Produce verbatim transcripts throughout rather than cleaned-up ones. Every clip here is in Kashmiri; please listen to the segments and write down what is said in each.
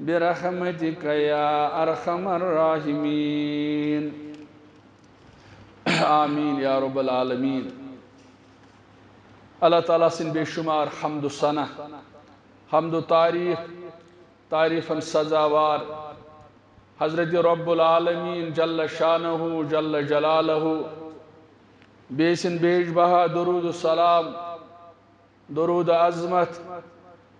برحمتك يا أرحم الراحمين. آمين يا رب العالمين. اللہ تعالیٰ سٕنٛدۍ بے شمار حمد و ثنا، حمد و تعریف، تعریفن سزاوار حضرت رب العالمین جل شانہ جل جلالہ، بیٚیہِ سٕنٛدۍ بیش بہا درود و سلام، درود عظمت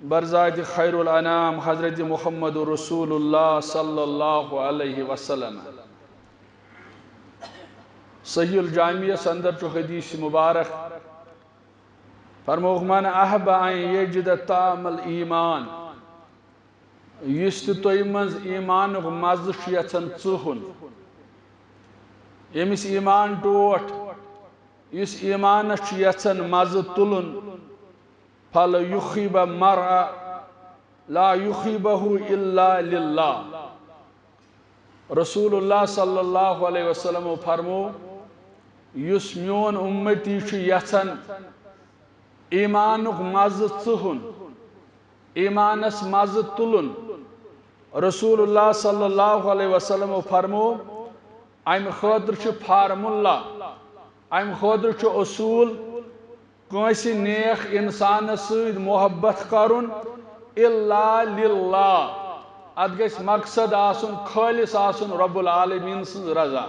بر ذات خیر الانام حضرت محمد رسول اللہ صلی اللہ علیہ وسلم۔ صحیح الجامعس اندر چھُ حدیث مبارک، فرمووُکھ، "من احب ان یجد طعم الایمان"، یُس تہِ تۄہہِ منٛز ایمانُک مزٕ چھُ یژھان ژٕہُن، ییٚمِس ایمان ٹوٹھ، یُس ایمانس چھُ یژھان مزٕ تُلُن، فل یُحب مرء لا یُحبہ الا للہ۔ رسول اللہ صلی اللہ علیہ وسلم فرمو، یُس میون امتی چھُ یژھان ایمانُک مزٕ ژٕہُن، ایمانس مزٕ تُلُن، رسول اللہ صلی اللہ علیہ وسلم فرمو، امہِ خٲطرٕ چھُ فارمولا، امہِ خٲطرٕ چھُ اصوٗل، کٲنٛسہِ نیک اِنسانس سۭتۍ محبت کرُن الا للہ۔ اتھ گژھِ مقصد آسُن، خٲلص آسُن رب العالمین سٕنٛز رضا۔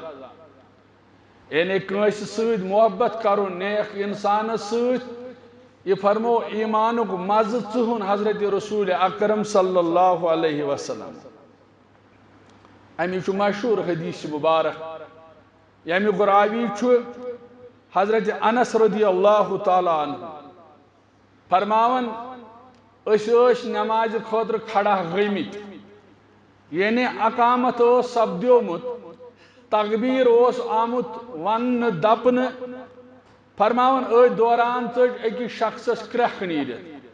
یعنی کٲنٛسہِ سۭتۍ محبت کرُن، نیک اِنسانس سۭتۍ، یہِ فرمو ایمانُک مزٕ ژٕہُن حضرت رسول اکرم صلی اللہ علیہ وسلم۔ امی چھُ مشہوٗر حدیث مبارک، ییٚمیُک راوی چھُ حضرت انس رضی اللہ تعالیٰ عنہ۔ فرماوان، أسۍ ٲسۍ نمازِ خٲطرٕ کھڑا گٔمٕتۍ، یعنی اقامت اوس سپدیومُت، تکبیر اوس آمُت وننہٕ، دپنہٕ۔ فرماوان، أتھۍ دوران ژٔج أکِس شخصس کرٛٮ۪کھ نیٖرِتھ۔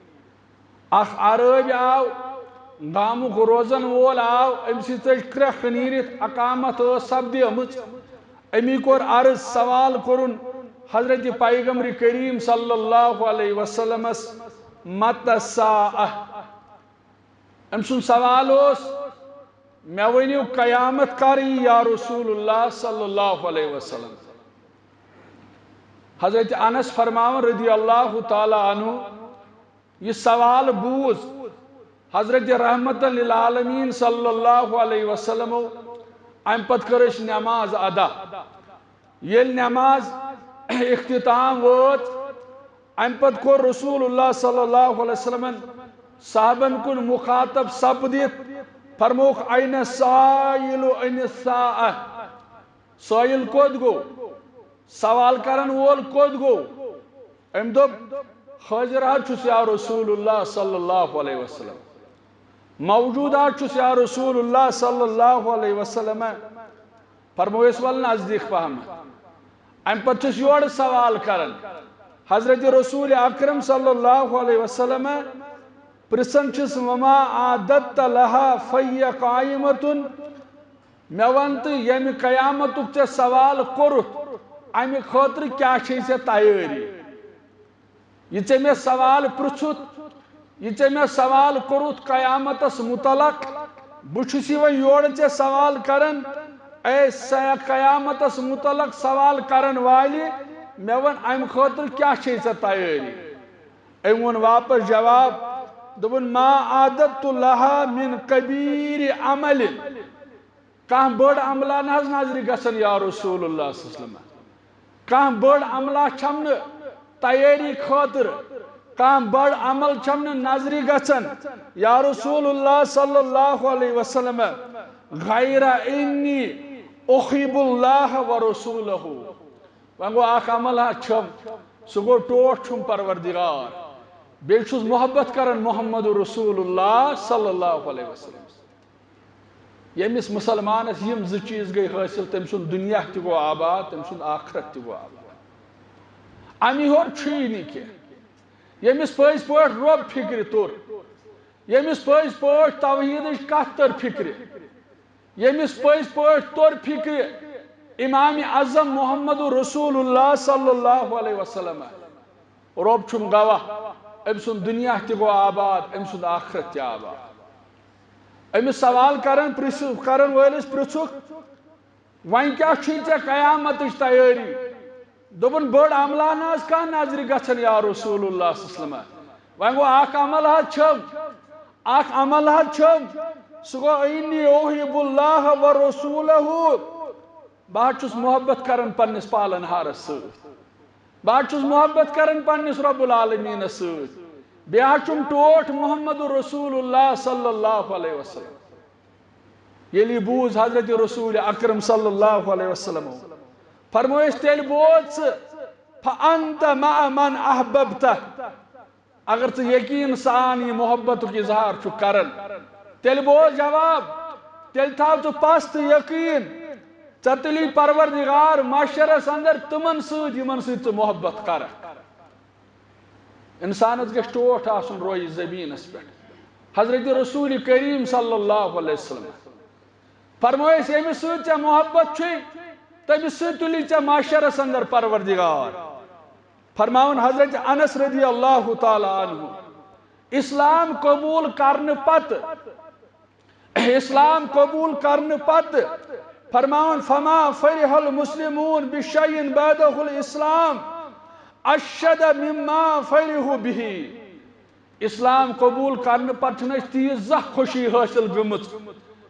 اکھ عرٲبۍ آو، گامُک روزن وول آو، أمۍ سٕے ژٔج کرٛٮ۪کھ نیٖرِتھ، اقامت ٲس سپدیمٕژ۔ أمی کوٚر عرض، سوال کوٚرُن حضرت پیغمبر کریم صلی اللہ علیہ وسلمس، متى الساعة؟ أمۍ سُنٛد سوال اوس، مےٚ ؤنِو، قیامت کر یی یا رسول اللہ صلی اللہ علیہ وسلم؟ حضرت انس فرماوان رضی اللہ تعالیٰ عنہ، یہِ سوال بوٗز حضرت رحمت للعالمین صلی اللہ علیہ وسلمو، امہِ پتہٕ کٔر اَسہِ نماز ادا۔ ییٚلہِ نماز اختتام وٲژ، امہِ پتہٕ کوٚر رسول اللہ صلی اللہ علیہ وسلمن صحابن کُن مخاطب سپدِتھ فرمووُکھ، "أين السائل عن الساعة؟" سٲیِل کوٚت گوٚو؟ سوال کرن وول کوٚت گوٚو؟ أمۍ دوٚپ، "حٲضِر حظ چھُس یا رسول اللہ صلی اللہ علیہ وسلم، موجود حظ چھُس یا رسول اللہ صلی اللہ علیہ وسلم۔" فرمٲیِس وَل نزدیٖک پہم۔ اَمہِ پتہٕ چھُس یورٕ سوال کران۔ حضرت رسول اکرم صلی اللہ علیہ وسلم پرژھان چھِس، "وما أعددت لها فهي قائمة؟" مےٚ وَن تہٕ، ییٚمہِ قیامتُک ژےٚ سوال کوٚرُتھ، اَمہِ خٲطرٕ کیٛاہ چھے ژےٚ تیٲری؟ یہِ ژےٚ مےٚ سوال پرٛژھُتھ، یہِ ژےٚ مےٚ سوال کوٚرُتھ قیامتس متعلق، بہٕ چھُس یہِ وۄنۍ یورٕ ژےٚ سوال کران، اے سا-، قیامتس متعلق سوال کرن والہِ، مےٚ وَن، اَمہِ خٲطرٕ کیٛاہ چھے ژےٚ تیٲری؟ أمۍ ووٚن واپس جواب، دوٚپُن، "ما أعددت لها من كبير عمل۔" کانٛہہ بٔڑ عملہ نہ حظ نظرِ گژھن یا رسول اللہ صلی اللہ علیہ وسلم۔ کانٛہہ بٔڑ عملہ چھم نہٕ تیٲری خٲطرٕ، کانٛہہ بٔڑ عمل چھم نہٕ نظرِ گژھن یا رسول اللہ صلی اللہ علیہ وسلم، غیر انی احب اللہ و رسولہ۔ وۄنۍ گوٚو اکھ عمل ہا چھم، سُہ گوٚو ٹوٹھ چھُم پروردگار، بیٚیہِ چھُس محبت کران محمد رسول اللہ صلی اللہ علیہ وسلم۔ ییٚمِس مُسلمانَس یِم زٕ چیٖز گٔے حٲصِل، تٔمۍ سُنٛد دُنیا تہِ گوٚو آباد، تٔمۍ سُنٛد آخرت تہِ گوٚو آباد۔ اَمہِ ہیوٚر چھُیی نہٕ کینٛہہ۔ ییٚمِس پٔزۍ پٲٹھۍ رۄب فِکرِ توٚر، ییٚمِس پٔزۍ پٲٹھۍ توحیٖدٕچ کَتھ تٔر فِکرِ، ییٚمِس پٔزۍ پٲٹھۍ توٚر فِکرِ امام اعظم محمد رسول اللہ صلی اللہ علیہ وسلم، رۄب چھُم گواہ، أمۍ سُنٛد دُنیا تہِ گوٚو آباد، أمۍ سُنٛد آخرت تہِ آباد۔ أمِس سوال کرن پرژھ کرن وٲلِس پرژھُکھ، وۄنۍ کیٛاہ چھُے ژےٚ قیامتٕچ تیٲری؟ دوٚپُن، بٔڑ عملہ نہ حظ کانٛہہ نظرِ گژھن یا رسول اللہ صلی اللہ علیہ وسلم۔ وۄنۍ گوٚو اکھ عمل حظ چھُم، اکھ عمل حظ چھُم، سُہ گوٚو انی احب اللہ و رسولہ، بہٕ حظ چھُس محبت کران پننِس پالن ہارس سۭتۍ، بہٕ حظ چھُس محبت کران پننِس رب العالمینس سۭتۍ، بیٚیہِ حظ چھُم ٹوٹھ محمد رسول اللہ صلی اللہ علیہ وسلم۔ ییٚلہِ یہِ بوٗز حضرت رسول اکرم صلی اللہ علیہ وسلم، فرمٲیِس، تیٚلہِ بوز ژٕ، فانت مع من احببت، اگر ژٕ یقین سان یہِ محبتُک اظہار چھُکھ کران، تیٚلہِ بوز جواب، تیٚلہِ تھاو ژٕ پس تہٕ یقین، ژےٚ تُلی پروردگار محشرس اندر تِمن سۭتۍ، یِمن سۭتۍ ژٕ محبت کرکھ۔ انسانس گژھِ ٹوٹھ آسُن رویہِ زمینس پٮ۪ٹھ۔ حضرت رسول کریم صلی اللہ علیہ وسلم فرمٲیِس، ییٚمِس سۭتۍ ژےٚ محبت چھُے، تٔمِس سۭتۍ تُلی ژےٚ محشرس اندر پروردگار۔ فرماوان حضرت انس رضی اللہ تعالی عنہ، اسلام قبول کرنہٕ پتہٕ، اسلام قبول کرنہٕ پتہٕ فرماوان، فما فرح المسلمون بشيء بعده الاسلام اشد مما فرحوا به۔ اسلام قبول کرنہٕ پتہٕ چھنہٕ اَسہِ تیٖژ زانٛہہ خوشی حٲصِل گٔمٕژ،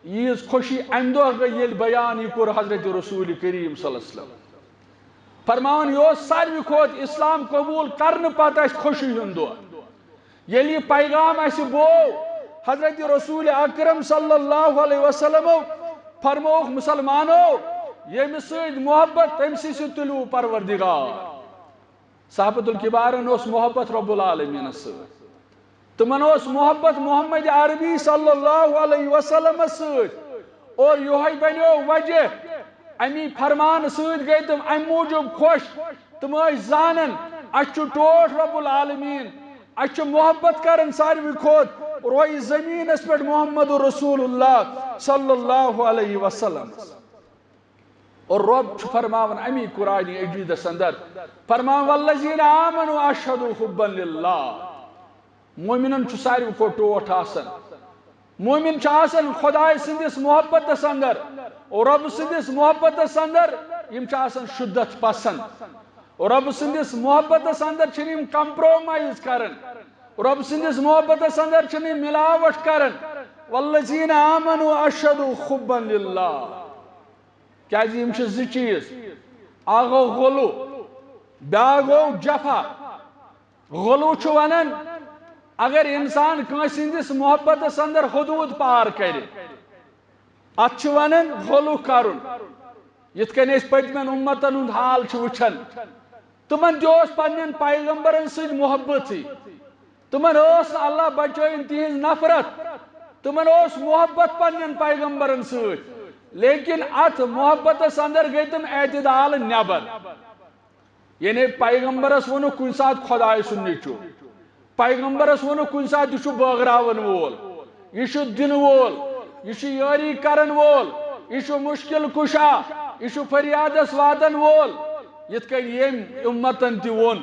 ییٖژ خوشی امہِ دۄہ گٔے ییٚلہِ بیان یہِ کوٚر حضرت رسول کریم صلی اللہ علیہ وسلم۔ فرماوان، یہِ اوس ساروی کھۄتہٕ اسلام قبول کرنہٕ پتہٕ اَسہِ خوشی ہُنٛد دۄہ۔ ییٚلہِ یہِ پیغام اَسہِ بوو، حضرت رسول اکرم صلی اللہ علیہ وسلمو فرمووُکھ، مسلمانو، ییٚمِس سۭتۍ محبت، تٔمۍ سٕے سۭتۍ تُلِو پروردگار۔ صحابت الکبارن اوس محبت رب العالمینس سۭتۍ، تِمن اوس محبت محمد عربی صلی اللہ علیہ وسلمس سۭتۍ، اور یِہوٚے بنیو وجہ، امی فرمان سۭتۍ گٔے تِم امہِ موٗجوٗب خۄش، تِم ٲسۍ زانان، اَسہِ چھُ ٹوٹھ رب العالمین، اَسہِ چھُ محبت کران ساروی کھۄتہٕ رویہِ زمینس پٮ۪ٹھ محمد رسول اللہ صلی اللہ علیہ وسلم۔ اور رب چھُ فرماوان امی قرآن عزیزس اندر، فرماوان، والذین آمنوا اشد حبا للہ۔ مومنن چھُ ساروی کھۄتہٕ ٹوٹھ آسان۔ مومن چھُ آسان خداے سٕنٛدِس محبتس اندر اور رب سٕنٛدِس محبتس اندر، یِم چھِ آسان شدت پسند۔ اور رب سٕنٛدِس محبتس اندر چھِنہٕ یِم compromise کران۔ رب سٕنٛدِس محبتس اندر چھِنہٕ یِم ملاوٹ کران۔ والذین آمنوا اشد حبا للہ۔ کیازِ یِم چھِ زٕ چیٖز، اکھ گوٚو غلو، بیاکھ گوٚو جفا۔ غلو چھُ ونان، اگر انسان کٲنٛسہِ ہٕنٛدِس محبتس اندر حدود پار کرِ، اتھ چھِ ونان غلو کرُن۔ یِتھ کٔنۍ أسۍ پٔتمٮ۪ن اُمتن ہُنٛد حال چھِ وٕچھان، تِمن تہِ اوس پننٮ۪ن پیغمبرن سۭتۍ محبتٕے۔ تِمن ٲس نہٕ اللہ بچٲیِن تِہنٛز نفرت، تِمن اوس محبت پننٮ۪ن پیغمبرن سۭتۍ، لیکن اتھ محبتس اندر گٔے تِم اعتدال نٮ۪بر۔ یعنی پیغمبرس ووٚنُکھ کُنہِ ساتہٕ خۄداے سُنٛد نیٚچو، پیغمبرس ووٚنُکھ کُنہِ ساتہٕ یہِ چھُ بٲگراون وول، یہِ چھُ دِنہٕ وول، یہِ چھُ یٲری کرن وول، یہِ چھُ مشکل کشا، یہِ چھُ فریادس واتن وول۔ یِتھ کٔنۍ ییٚمۍ اُمتن تہِ ووٚن،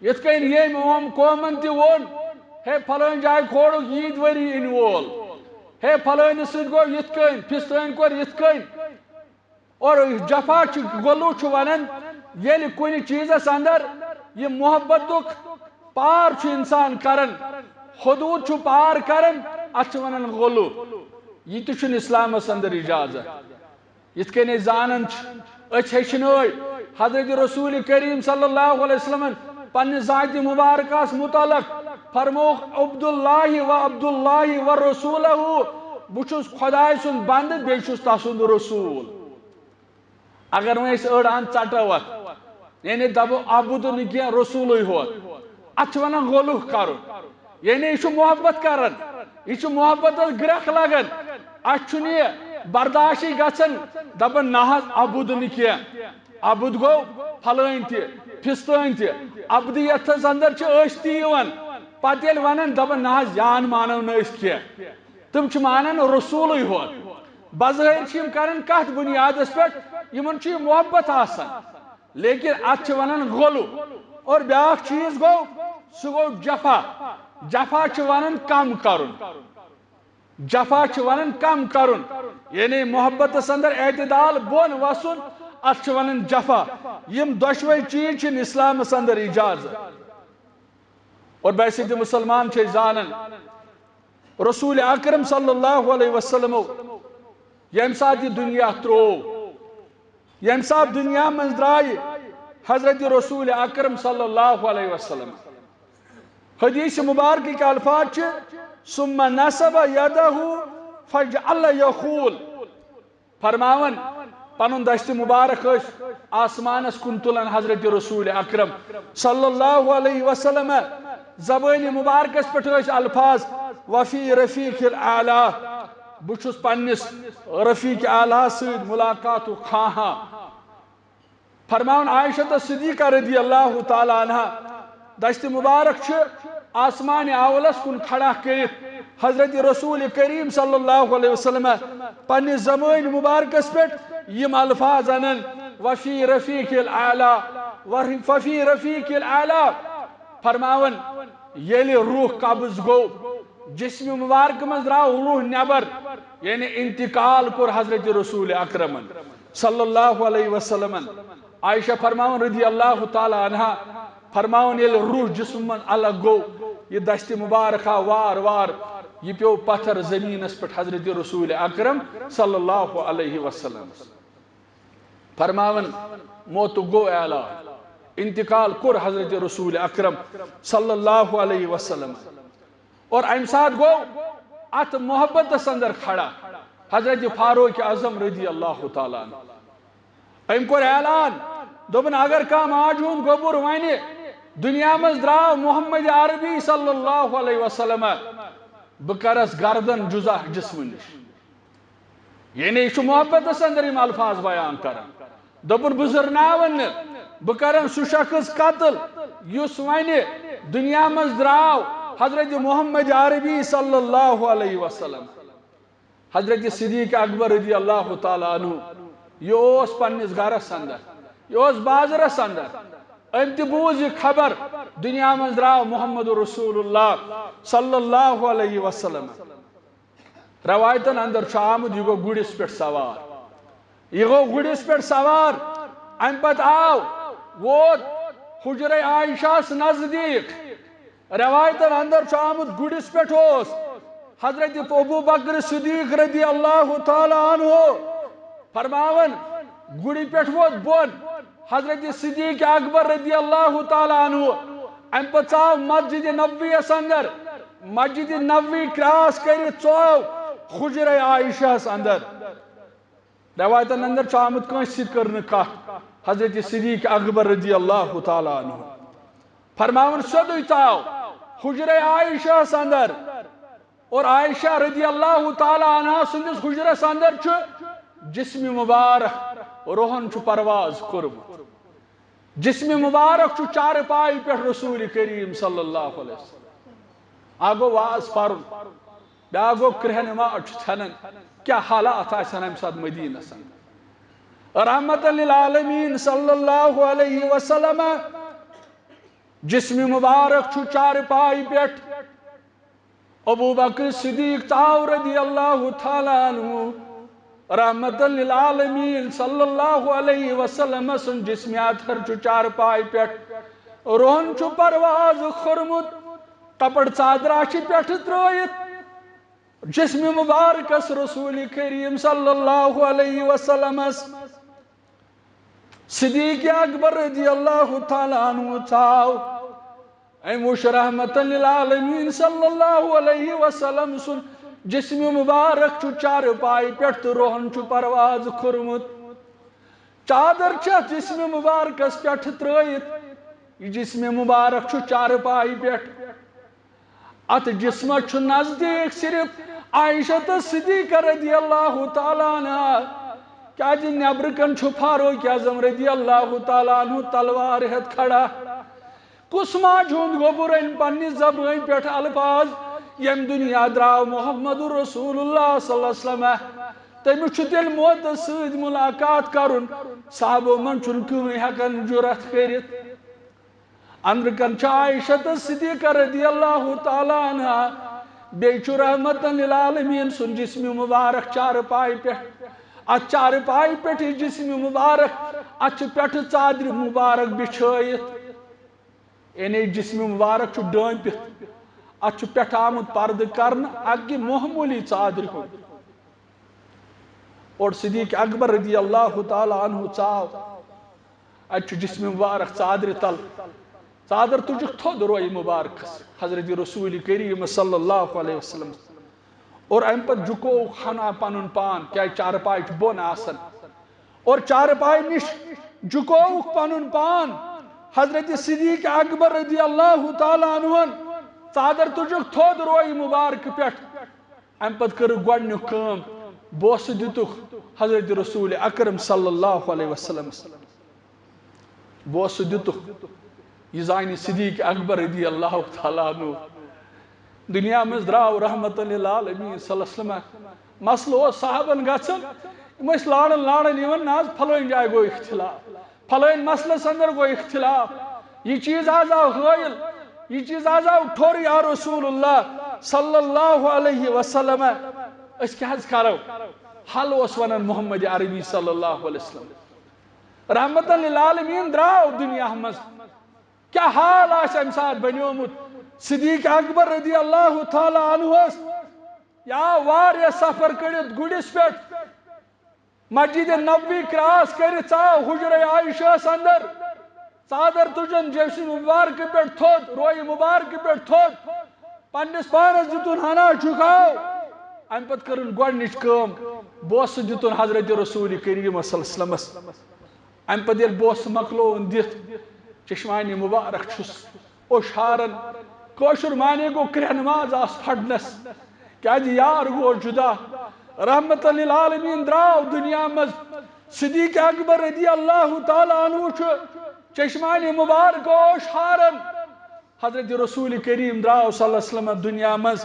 یِتھ کٔنۍ ییٚمۍ عام قومن تہِ ووٚن، ہے، فلٲنۍ جایہِ کھولُکھ ییٖتۍ ؤری یِنہٕ وول، ہے، فلٲنِس سۭتۍ گوٚو یِتھ کٔنۍ، فِستٲنۍ کوٚر یِتھ کٔنۍ۔ اور جفا چھُ، غلو چھُ ونان، ییٚلہِ کُنہِ چیٖزس اندر یہِ محبتُک پار چھُ انسان کران، حدود چھُ پار کران، اتھ چھِ ونان غلو۔ یہِ تہِ چھُنہٕ اسلامس اندر اجازت۔ یِتھ کٔنۍ أسۍ زانان چھِ، أسۍ ہیٚچھنٲے حضرت رسول کریم صلی اللہ علیہ وسلمن پننہِ ذاتِ مبارکس متعلق، فرمووُکھ، عبداللہ و عبداللہ و رسولہ، بہٕ چھُس خۄداے سُنٛد بندٕ، بیٚیہِ چھُس تسُنٛد رسول۔ اگر وۄنۍ أسۍ أڑ ہن ژٹو اتھ، یعنی دپو عبد نہٕ کینٛہہ، رسولٕے ہوت، اتھ چھِ ونان غلو کرُن۔ یعنی یہِ چھُ محبت کران، یہِ چھُ محبتس گرٛکھ لگان، اتھ چھُنہٕ یہِ برداشٕے گژھان۔ دپان، نہ حظ، عبد نہٕ کینٛہہ، عبد گوٚو فلٲنۍ تہِ، فستٲنۍ تہِ۔ عبدیتس اندر چھِ أسۍ تہِ یِوان۔ پتہٕ ییٚلہِ ونان، دپان، نہ حظ، یان مانو نہٕ أسۍ کینٛہہ، تِم چھِ مانان رسولٕے ہوت۔ بظٲہر چھِ یِم کران کتھ بنیادس پٮ۪ٹھ؟ یِمن چھُ یہِ محبت آسان، لیکن اتھ چھِ ونان غلو۔ اور بیاکھ چیٖز گوٚو، سُہ گوٚو جفا۔ جفا چھِ ونان کم کرُن۔ جفا چھِ ونان کم کرُن، یعنی محبتس اندر اعتدال، بۄن وسُن، اتھ چھِ ونان جفا۔ یم دۄشوے چیز چھِنہٕ اسلامس اندر اجازت۔ اور بحیثیت مسلمان چھِ أسۍ زانان، رسول اکرم صلی اللہ علیہ وسلم ییٚمہِ ساتہٕ یہِ دُنیا ترٛوو، ییٚمہِ ساتہٕ دُنیا منٛز درٛایہِ حضرت رسول اکرم صلی اللہ علیہ وسلم، حدیث مبارکٕکۍ الفاظ چھِ، "ثم نصب یدہ فجعل یقول"، فرماوان، پنُن دستِ مبارک ٲسۍ آسمانس کُن تُلان حضرت رسول اکرم صلی اللہ علیہ وسلم، زبٲنہِ مبارکس پٮ۪ٹھ ٲسۍ الفاظ، "وفی رفیق الاعلی"، بہٕ چھُس پننِس رفیق اعلیٰ سۭتۍ ملاقاتُک خواہاں۔ فرماوان عائشہ صدیقہ رضی اللہ تعالیٰ عنہا، دستِ مبارک چھِ آسمان اولس کُن کھڑا کٔرِتھ حضرت رسول کریم صلی اللہ علیہ وسلم پننہِ زبٲنۍ مبارکس پٮ۪ٹھ یِم الفاظ انان، "وفی رفیق الاعلی، وفی رفیق الاعلی"۔ فرماوان، ییٚلہِ روح قبض گوٚو، جسم مبارک منٛز درٛاو روح نٮ۪بر، یعنی انتقال کوٚر حضرت رسول اکرمن صلی اللہ علیہ وسلمن۔ عائشہ فرماوان رضی اللہ تعالیٰ عنہا، فرماوان، ییٚلہِ روح جسم منٛز الگ گوٚو، یہِ دستِ مبارک آو وار وار، یہِ پیوٚو پتھر زمینس پٮ۪ٹھ حضرت رسول اکرم صلی اللہ علیہ وسلم۔ فرماوان، موتُک گوٚو اعلان، انتقال کوٚر حضرت رسول اکرم صلی اللہ علیہ وسلم۔ اور امہِ ساتہٕ گوٚو اتھ محبتس اندر کھڑا حضرت فاروق اعظم رضی اللہ تعالیٰ عنہ۔ أمۍ کوٚر اعلان، دوٚپُن، اگر کانٛہہ ماجہِ ہُنٛد گوٚبُر ونہِ، دُنیا منٛز درٛاو محمد عربی صلی اللہ علیہ وسلم، بہٕ کرس گردن جُزا جسمہٕ نِش۔ یعنی یہِ چھُ محبتس اندر یِم الفاظ بیان کران۔ دوٚپُن، بہٕ زٕرناون نہٕ، بہٕ کرن سُہ شخص قتل یُس ونہِ دُنیا منٛز درٛاو حضرت محمد عربی صلی اللہ علیہ وسلم۔ حضرت صدیق اکبر رضی اللہ تعالیٰ عنہ، یہِ اوس پننِس گرس اندر، یہِ اوس بازرس اندر، أمۍ تہِ بوٗز یہِ خبر، دُنیا منٛز درٛاو محمد رسول اللہ صلی اللہ علیہ وسلم۔ روایتن اندر چھُ آمُت، یہِ گوٚو گُرِس پٮ۪ٹھ سوار۔ یہِ گوٚو گُرِس پٮ۪ٹھ سوار۔ امہِ پتہٕ آو، ووت حجرے عائشہس نزدیٖک۔ روایتن اندر چھُ آمُت، گُرِس پٮ۪ٹھ اوس حضرت ابو بکر صدیق رضی اللہ تعالیٰ عنہ فرماوان، گُرِ پٮ۪ٹھ ووت بۄن۔ حضرت صدیق اکبر رضی اللہ تعالیٰ عنہ، امہِ پتہٕ ژاو مسجد نبویس اندر، مسجد نبوی کراس کٔرِتھ ژاو حجرے عائشہس اندر۔ روایتن اندر چھُ آمُت، کٲنٛسہِ سۭتۍ کٔر نہٕ کتھ حضرت صدیق اکبر رضی اللہ تعالیٰ عنہ۔ فرماوان، سیوٚدُے ژاو حجرے عائشہس اندر۔ اور عائشہ رضی اللہ تعالیٰ عنہا سٕنٛدِس حجرس اندر چھُ جسم مبارک، روحن چھُ پرواز کوٚرمُت۔ جسم مبارک چھُ چارپایہِ پٮ۪ٹھ رسول کریم صلی اللہ علیہ وسلم۔ اکھ گوٚو واز پرُن، بیٛاکھ گوٚو کرٛہنہِ ماٹھ چھُ ژھٮ۪نان۔ کیٛاہ حالات آسن امہِ ساتہٕ مدینس اندر۔ رحمت للعالمین صلی اللہ علیہ وسلم، جسم مبارک چھُ چارپایہِ پٮ۪ٹھ۔ ابو بکر صدیق ژاو رضی اللہ تعالیٰ عنہ، رحمت للعالمین صلی اللہ علیہ وسلم سُنٛد جسم اطہر چھُ چارپایہِ پٮ۪ٹھ، روحن چھُ پرواز کھوٚرمُت، کپڑ ژادرا چھِ پٮ۪ٹھٕ ترٲیِتھ۔ جسم مبارکس رسول کریم صلی اللہ علیہ وسلمس صدیق اکبر رضی اللہ تعالیٰ عنہ ژاو۔ أمۍ وُچھ رحمت للعالمین صلی اللہ علیہ وسلم سُنٛد جسم مبارک چھُ چارپایہِ پٮ۪ٹھ تہٕ روحن چھُ پرواز کھوٚرمُت۔ چادر چھِ اَتھ جسم مبارکس پٮ۪ٹھ ترٲیِتھ۔ یہِ جسم مبارک چھُ چارپایہِ پٮ۪ٹھ۔ اتھ جسمس چھُ نزدیٖک صرف عائشہ تہٕ صدیقہ رضی اللہ تعالیٰ عنہا، کیازِ نیبرٕ کن چھُ فاروق اعظم رضی اللہ تعالیٰ عنہ تلوار ہیتھ کھڑا۔ کُس ماجہِ ہُنٛد گوٚبُر انہِ پننہِ زبٲنۍ پٮ۪ٹھ الفاظ، ییٚمہِ دُنیا درٛاو محمد رسول اللہ صلی اللہ علیہ وسلم، تٔمِس چھُ تیٚلہِ موتس سۭتۍ ملاقات کرُن۔ صحابو منٛز چھُنہٕ کٕہٕنۍ ہٮ۪کان جُرت کٔرِتھ۔ اندرٕ کن چھِ عائشہ تہٕ صدیقہ رضی اللہ تعالیٰ عنہا بیٚیہِ چھُ رحمتن للعالمین سُنٛد جسم مبارک چارپایہِ پٮ۪ٹھ۔ اتھ چارپایہِ پٮ۪ٹھ یہِ جسم مبارک، اتھ چھِ پٮ۪ٹھٕ ژادرِ مبارک بِچھٲیِتھ۔ یعنی جسم مبارک چھُ ڈٲمپِتھ، اتھ چھُ پٮ۪ٹھٕ آمُت پردٕ کرنہٕ اکہِ معموٗلی ژادرِ ہُنٛد۔ اور صدیق اکبر رضی اللہ تعالیٰ عنہ ژاو، اتہِ چھُ جسم مبارک ژادرِ تل، ژادر تُجُکھ تھوٚد رویہِ مبارکس حضرت رسول کریم صلی اللہ علیہ وسلم۔ اور امہِ پتہٕ جُکووُکھ ہنا پنُن پان، کیازِ چارپاے چھُ بۄن آسان۔ اور چارپاے نِش جُکووُکھ پنُن پان۔ حضرت صدیق اکبر رضی اللہ تعالیٰ عنہن ژادر تُجُکھ تھوٚد رویہِ مبارکہٕ پٮ۪ٹھ۔ امہِ پتہٕ کٔرٕکھ گۄڈٕنیُک کٲم، بوسہٕ دِتُکھ حضرت رسول اکرم صلی اللہ علیہ وسلمس۔ بوسہٕ دِتُکھ۔ یہِ زانہِ صدیق اکبر رضی اللہ تعالیٰ عنہ۔ دُنیا منٛز درٛاو رحمتن للعالمین صلی اللہ علیہ وسلم۔ مسلہٕ اوس صحابن گژھان، یِم ٲسۍ لاران لاران یِوان، نہ حظ، پھلٲنۍ جایہِ گوٚو اختلاف، پھلٲنۍ مسلس اندر گوٚو اختلاف، یہِ چیٖز حظ آو ہٲیِل، یہِ چیٖز حظ آو ٹھوٚر یا رسول اللہ صلی اللہ علیہ وسلم۔ أسۍ کیٛاہ حظ کرو؟ حل اوس ونان محمد عربی صلی اللہ علیہ وسلم۔ رحمتن للعالمین درٛاو دُنیا منٛز۔ کیٛاہ حال آسہِ امہِ ساتہٕ بنیومُت؟ صدیق اکبر رضی اللہ تعالیٰ عنہس یا واریاہ سفر کٔڑِتھ گُرِس پٮ۪ٹھ، مسجد نبوی کراس کٔرِتھ ژاو حجرہ عائشہس اندر۔ ژادر تُجن جسم مبارکہٕ پٮ۪ٹھ تھوٚد، رویہِ مبارکہٕ پٮ۪ٹھ تھوٚد، پننِس پانس دِتُن ہنا جُکاو۔ امہِ پتہٕ کٔرٕن گۄڈٕنِچ کٲم، بوسہٕ دِتُن حضرت رسول کریم صلی اللہ علیہ وسلمس۔ امہِ پتہٕ ییٚلہِ بوسہٕ مۄکلووُن دِتھ، چشمانِ مبارک چھُس اوٚش ہاران۔ کٲشُر معنی گوٚو کرٛٮ۪ہن ماز آس پھٹنس، کیازِ یار گوٚو جدا۔ رحمت للعالمین درٛاو دُنیا منٛز۔ صدیق اکبر رضی اللہ تعالیٰ عنہ چھُ چشمانِ مبارک اوٚش ہاران۔ حضرت رسول کریم درٛاو صلی اللہ علیہ وسلم دُنیا منٛز۔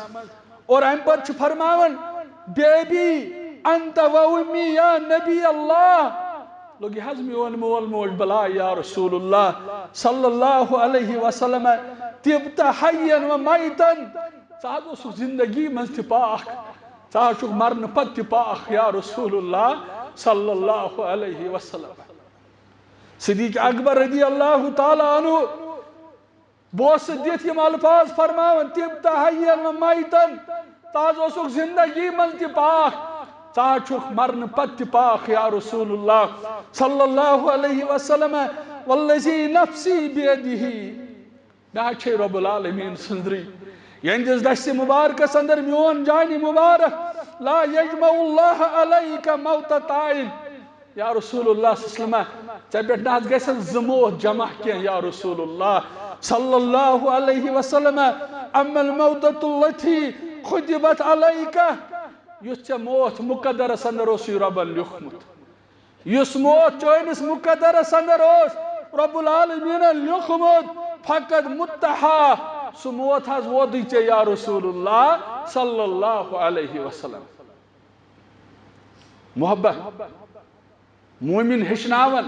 اور امہِ پتہٕ چھُ فرماوان، "بیبی انت و امی یا نبی اللہ۔" لوٚگ یہِ حظ میون مول موج بلاے یا رسول اللہ صلی اللہ علیہ وسلم، "طبت حیا و میتا۔" ژٕ حظ اوسُکھ زندگی منٛز تہِ پاک، ژٕ حظ چھُکھ مرنہٕ پتہٕ تہِ پاک یا رسول اللہ صلی اللہ علیہ وسلم۔ صدیق اکبر رضی اللہ تعالیٰ عنہ بوسہٕ دِتھ یِم الفاظ فرماوان، "طبت حیا و میتا۔" ژٕ حظ اوسُکھ زندگی منٛز تہِ پاک، ژٕ حظ چھُکھ مرنہٕ پتہٕ تہِ پاک یا رسول اللہ صلی اللہ علیہ وسلم۔ "والذی نفسی بیدہ۔" مےٚ حظ چھے رب العالمین سٕنٛدرٕے، یِہنٛدِس دستِ مبارکس اندر میون جانِ مبارک، "لا یجمع اللہ علیک موتتان۔" یا رسول اللہ صلی اللہ علیہ وسلم، ژےٚ پٮ۪ٹھ نہ حظ گژھن زٕ موت جمع کینٛہہ یا رسول اللہ صلی اللہ علیہ وسلم۔ اما الموتۃ التی کتبت علیک، یُس ژےٚ موت مقدرس اندر اوسُے رۄبن لیوٗکھمُت، یُس موت چٲنِس مقدرس اندر اوس رب العالمینن لیوٗکھمُت، فقد متہا، سُہ موت حظ ووتُے ژےٚ یا رسول اللہ صلی اللہ علیہ وسلم۔ محبت۔ مومن ہیٚچھناوان،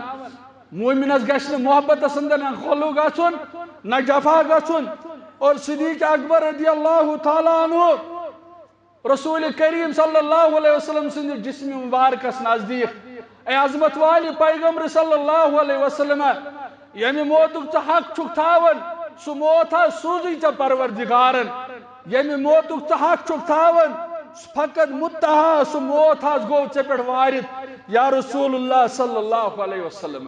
مومنس گژھِ نہٕ محبتس اندر نہ غلو گژھُن، نہ جفا گژھُن۔ اور صدیق اکبر رضی اللہ تعالیٰ عنہ رسول کریم صلی اللہ علیہ وسلم سٕنٛدِ جسم مبارکس نزدیٖک، اے عظمت والہِ پیغمبر صلی اللہ علیہ وسلم، ییٚمہِ موتُک ژٕ حق چھُکھ تھاوان، سُہ موت حظ سوٗزٕے ژےٚ پروردگارن۔ ییٚمہِ موتُک ژٕ حق چھُکھ تھاوان، فقد متہا، سُہ موت حظ گوٚو ژےٚ پٮ۪ٹھ وارد یا رسول اللہ صلی اللہ علیہ وسلم۔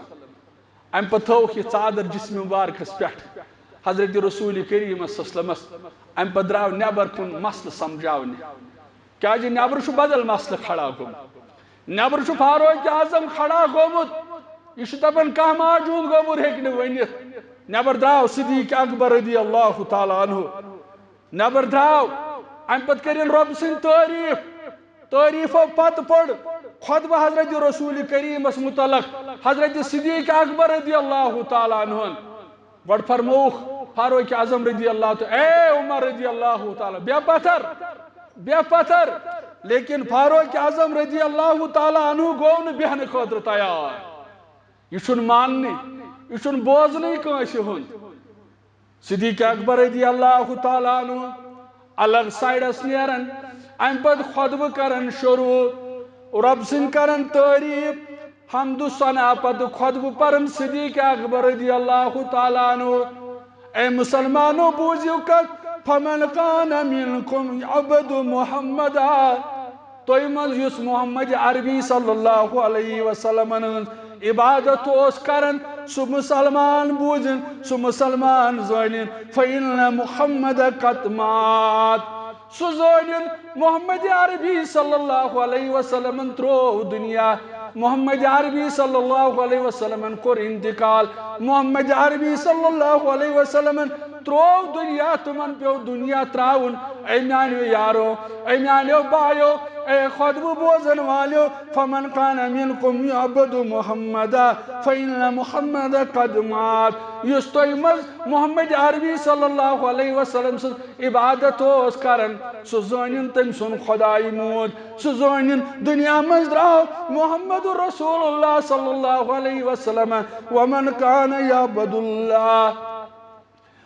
امہِ پتہٕ تھٲوٕکھ یہِ ژادر جسم مبارکس پٮ۪ٹھ حضرت رسول کریم صلی اللہ علیہ وسلمس۔ امہِ پتہٕ درٛاو نٮ۪بر کُن مسلہٕ سمجھاونہِ، کیازِ نٮ۪برٕ چھُ بدل مسلہٕ کھڑا گوٚمُت۔ نٮ۪برٕ چھُ فاروق اعظم کھڑا گوٚمُت، یہِ چھُ دپان کانٛہہ موجود گوٚبُر ہیٚکہِ نہٕ ؤنِتھ۔ نٮ۪بر درٛاو صدیق اکبر رضی اللہ تعالیٰ عنہ۔ نٮ۪بر درٛاو، امہِ پتہٕ کٔرِن رۄب سٕنٛدۍ تعریٖف۔ تعریٖفو پتہٕ پوٚر خطبہٕ حضرت رسول کریمس متعلق حضرت صدیق اکبر رضی اللہ تعالیٰ عنہن۔ گۄڈٕ فرمووُکھ فاروق اعظم رضی اللہ تعالیٰ، اے عمر رضی اللہ تعالیٰ، بے پتھر، بے پتھر۔ لیکن فاروق اعظم رضی اللہ تعالیٰ عنہ گوٚو نہٕ بیہنہٕ خٲطرٕ تیار۔ یہِ چھُنہٕ ماننٕے، یہِ چھُنہٕ بوزنٕے کٲنٛسہِ ہُنٛد۔ صدیق اکبر رضی اللہ تعالیٰ عنہ الگ سایڈس نیران، امہِ پتہٕ خطبہٕ کران شروع، رۄب سٕنٛدۍ کران تعریٖف، حمد و ثنا پتہٕ خطبہٕ پران صدیق اکبر رضی اللہ تعالیٰ عنہ۔ اے مسلمانو، بوٗزِو کتھ، فمن کان منکم یعبد محمدا، تۄہہِ منٛز یُس محمد عربی صلی اللہ علیہ وسلمن ہٕنٛز عبادت اوس کران، سُہ مسلمان بوٗزِن، سُہ مسلمان زٲنِن، فإن محمد قد مات۔ سُہ زٲنِن محمد عربی صلی اللہ علیہ وسلمن ترٛوو دُنیا، محمد عربی صلی اللہ علیہ وسلمن کوٚر انتقال، محمد عربی صلی اللہ علیہ وسلمن ترٛوو دُنیا، تِمن پیوٚو دُنیا ترٛاوُن۔ اے میانیو یارو، اے میانیو بایو، اے خطبہٕ بوزن والیو، فمن کان منکم یعبد محمدا فإن محمد قد مات۔ یُس تۄہہِ منٛز محمد عربی صلی اللہ علیہ وسلم سٕنٛز عبادت اوس کران، سُہ زٲنِن تٔمۍ سُنٛد خداے موٗد، سُہ زٲنِن دُنیا منٛز درٛاو محمد رسول اللہ صلی اللہ علیہ وسلم۔ ومن کان یعبد اللہ،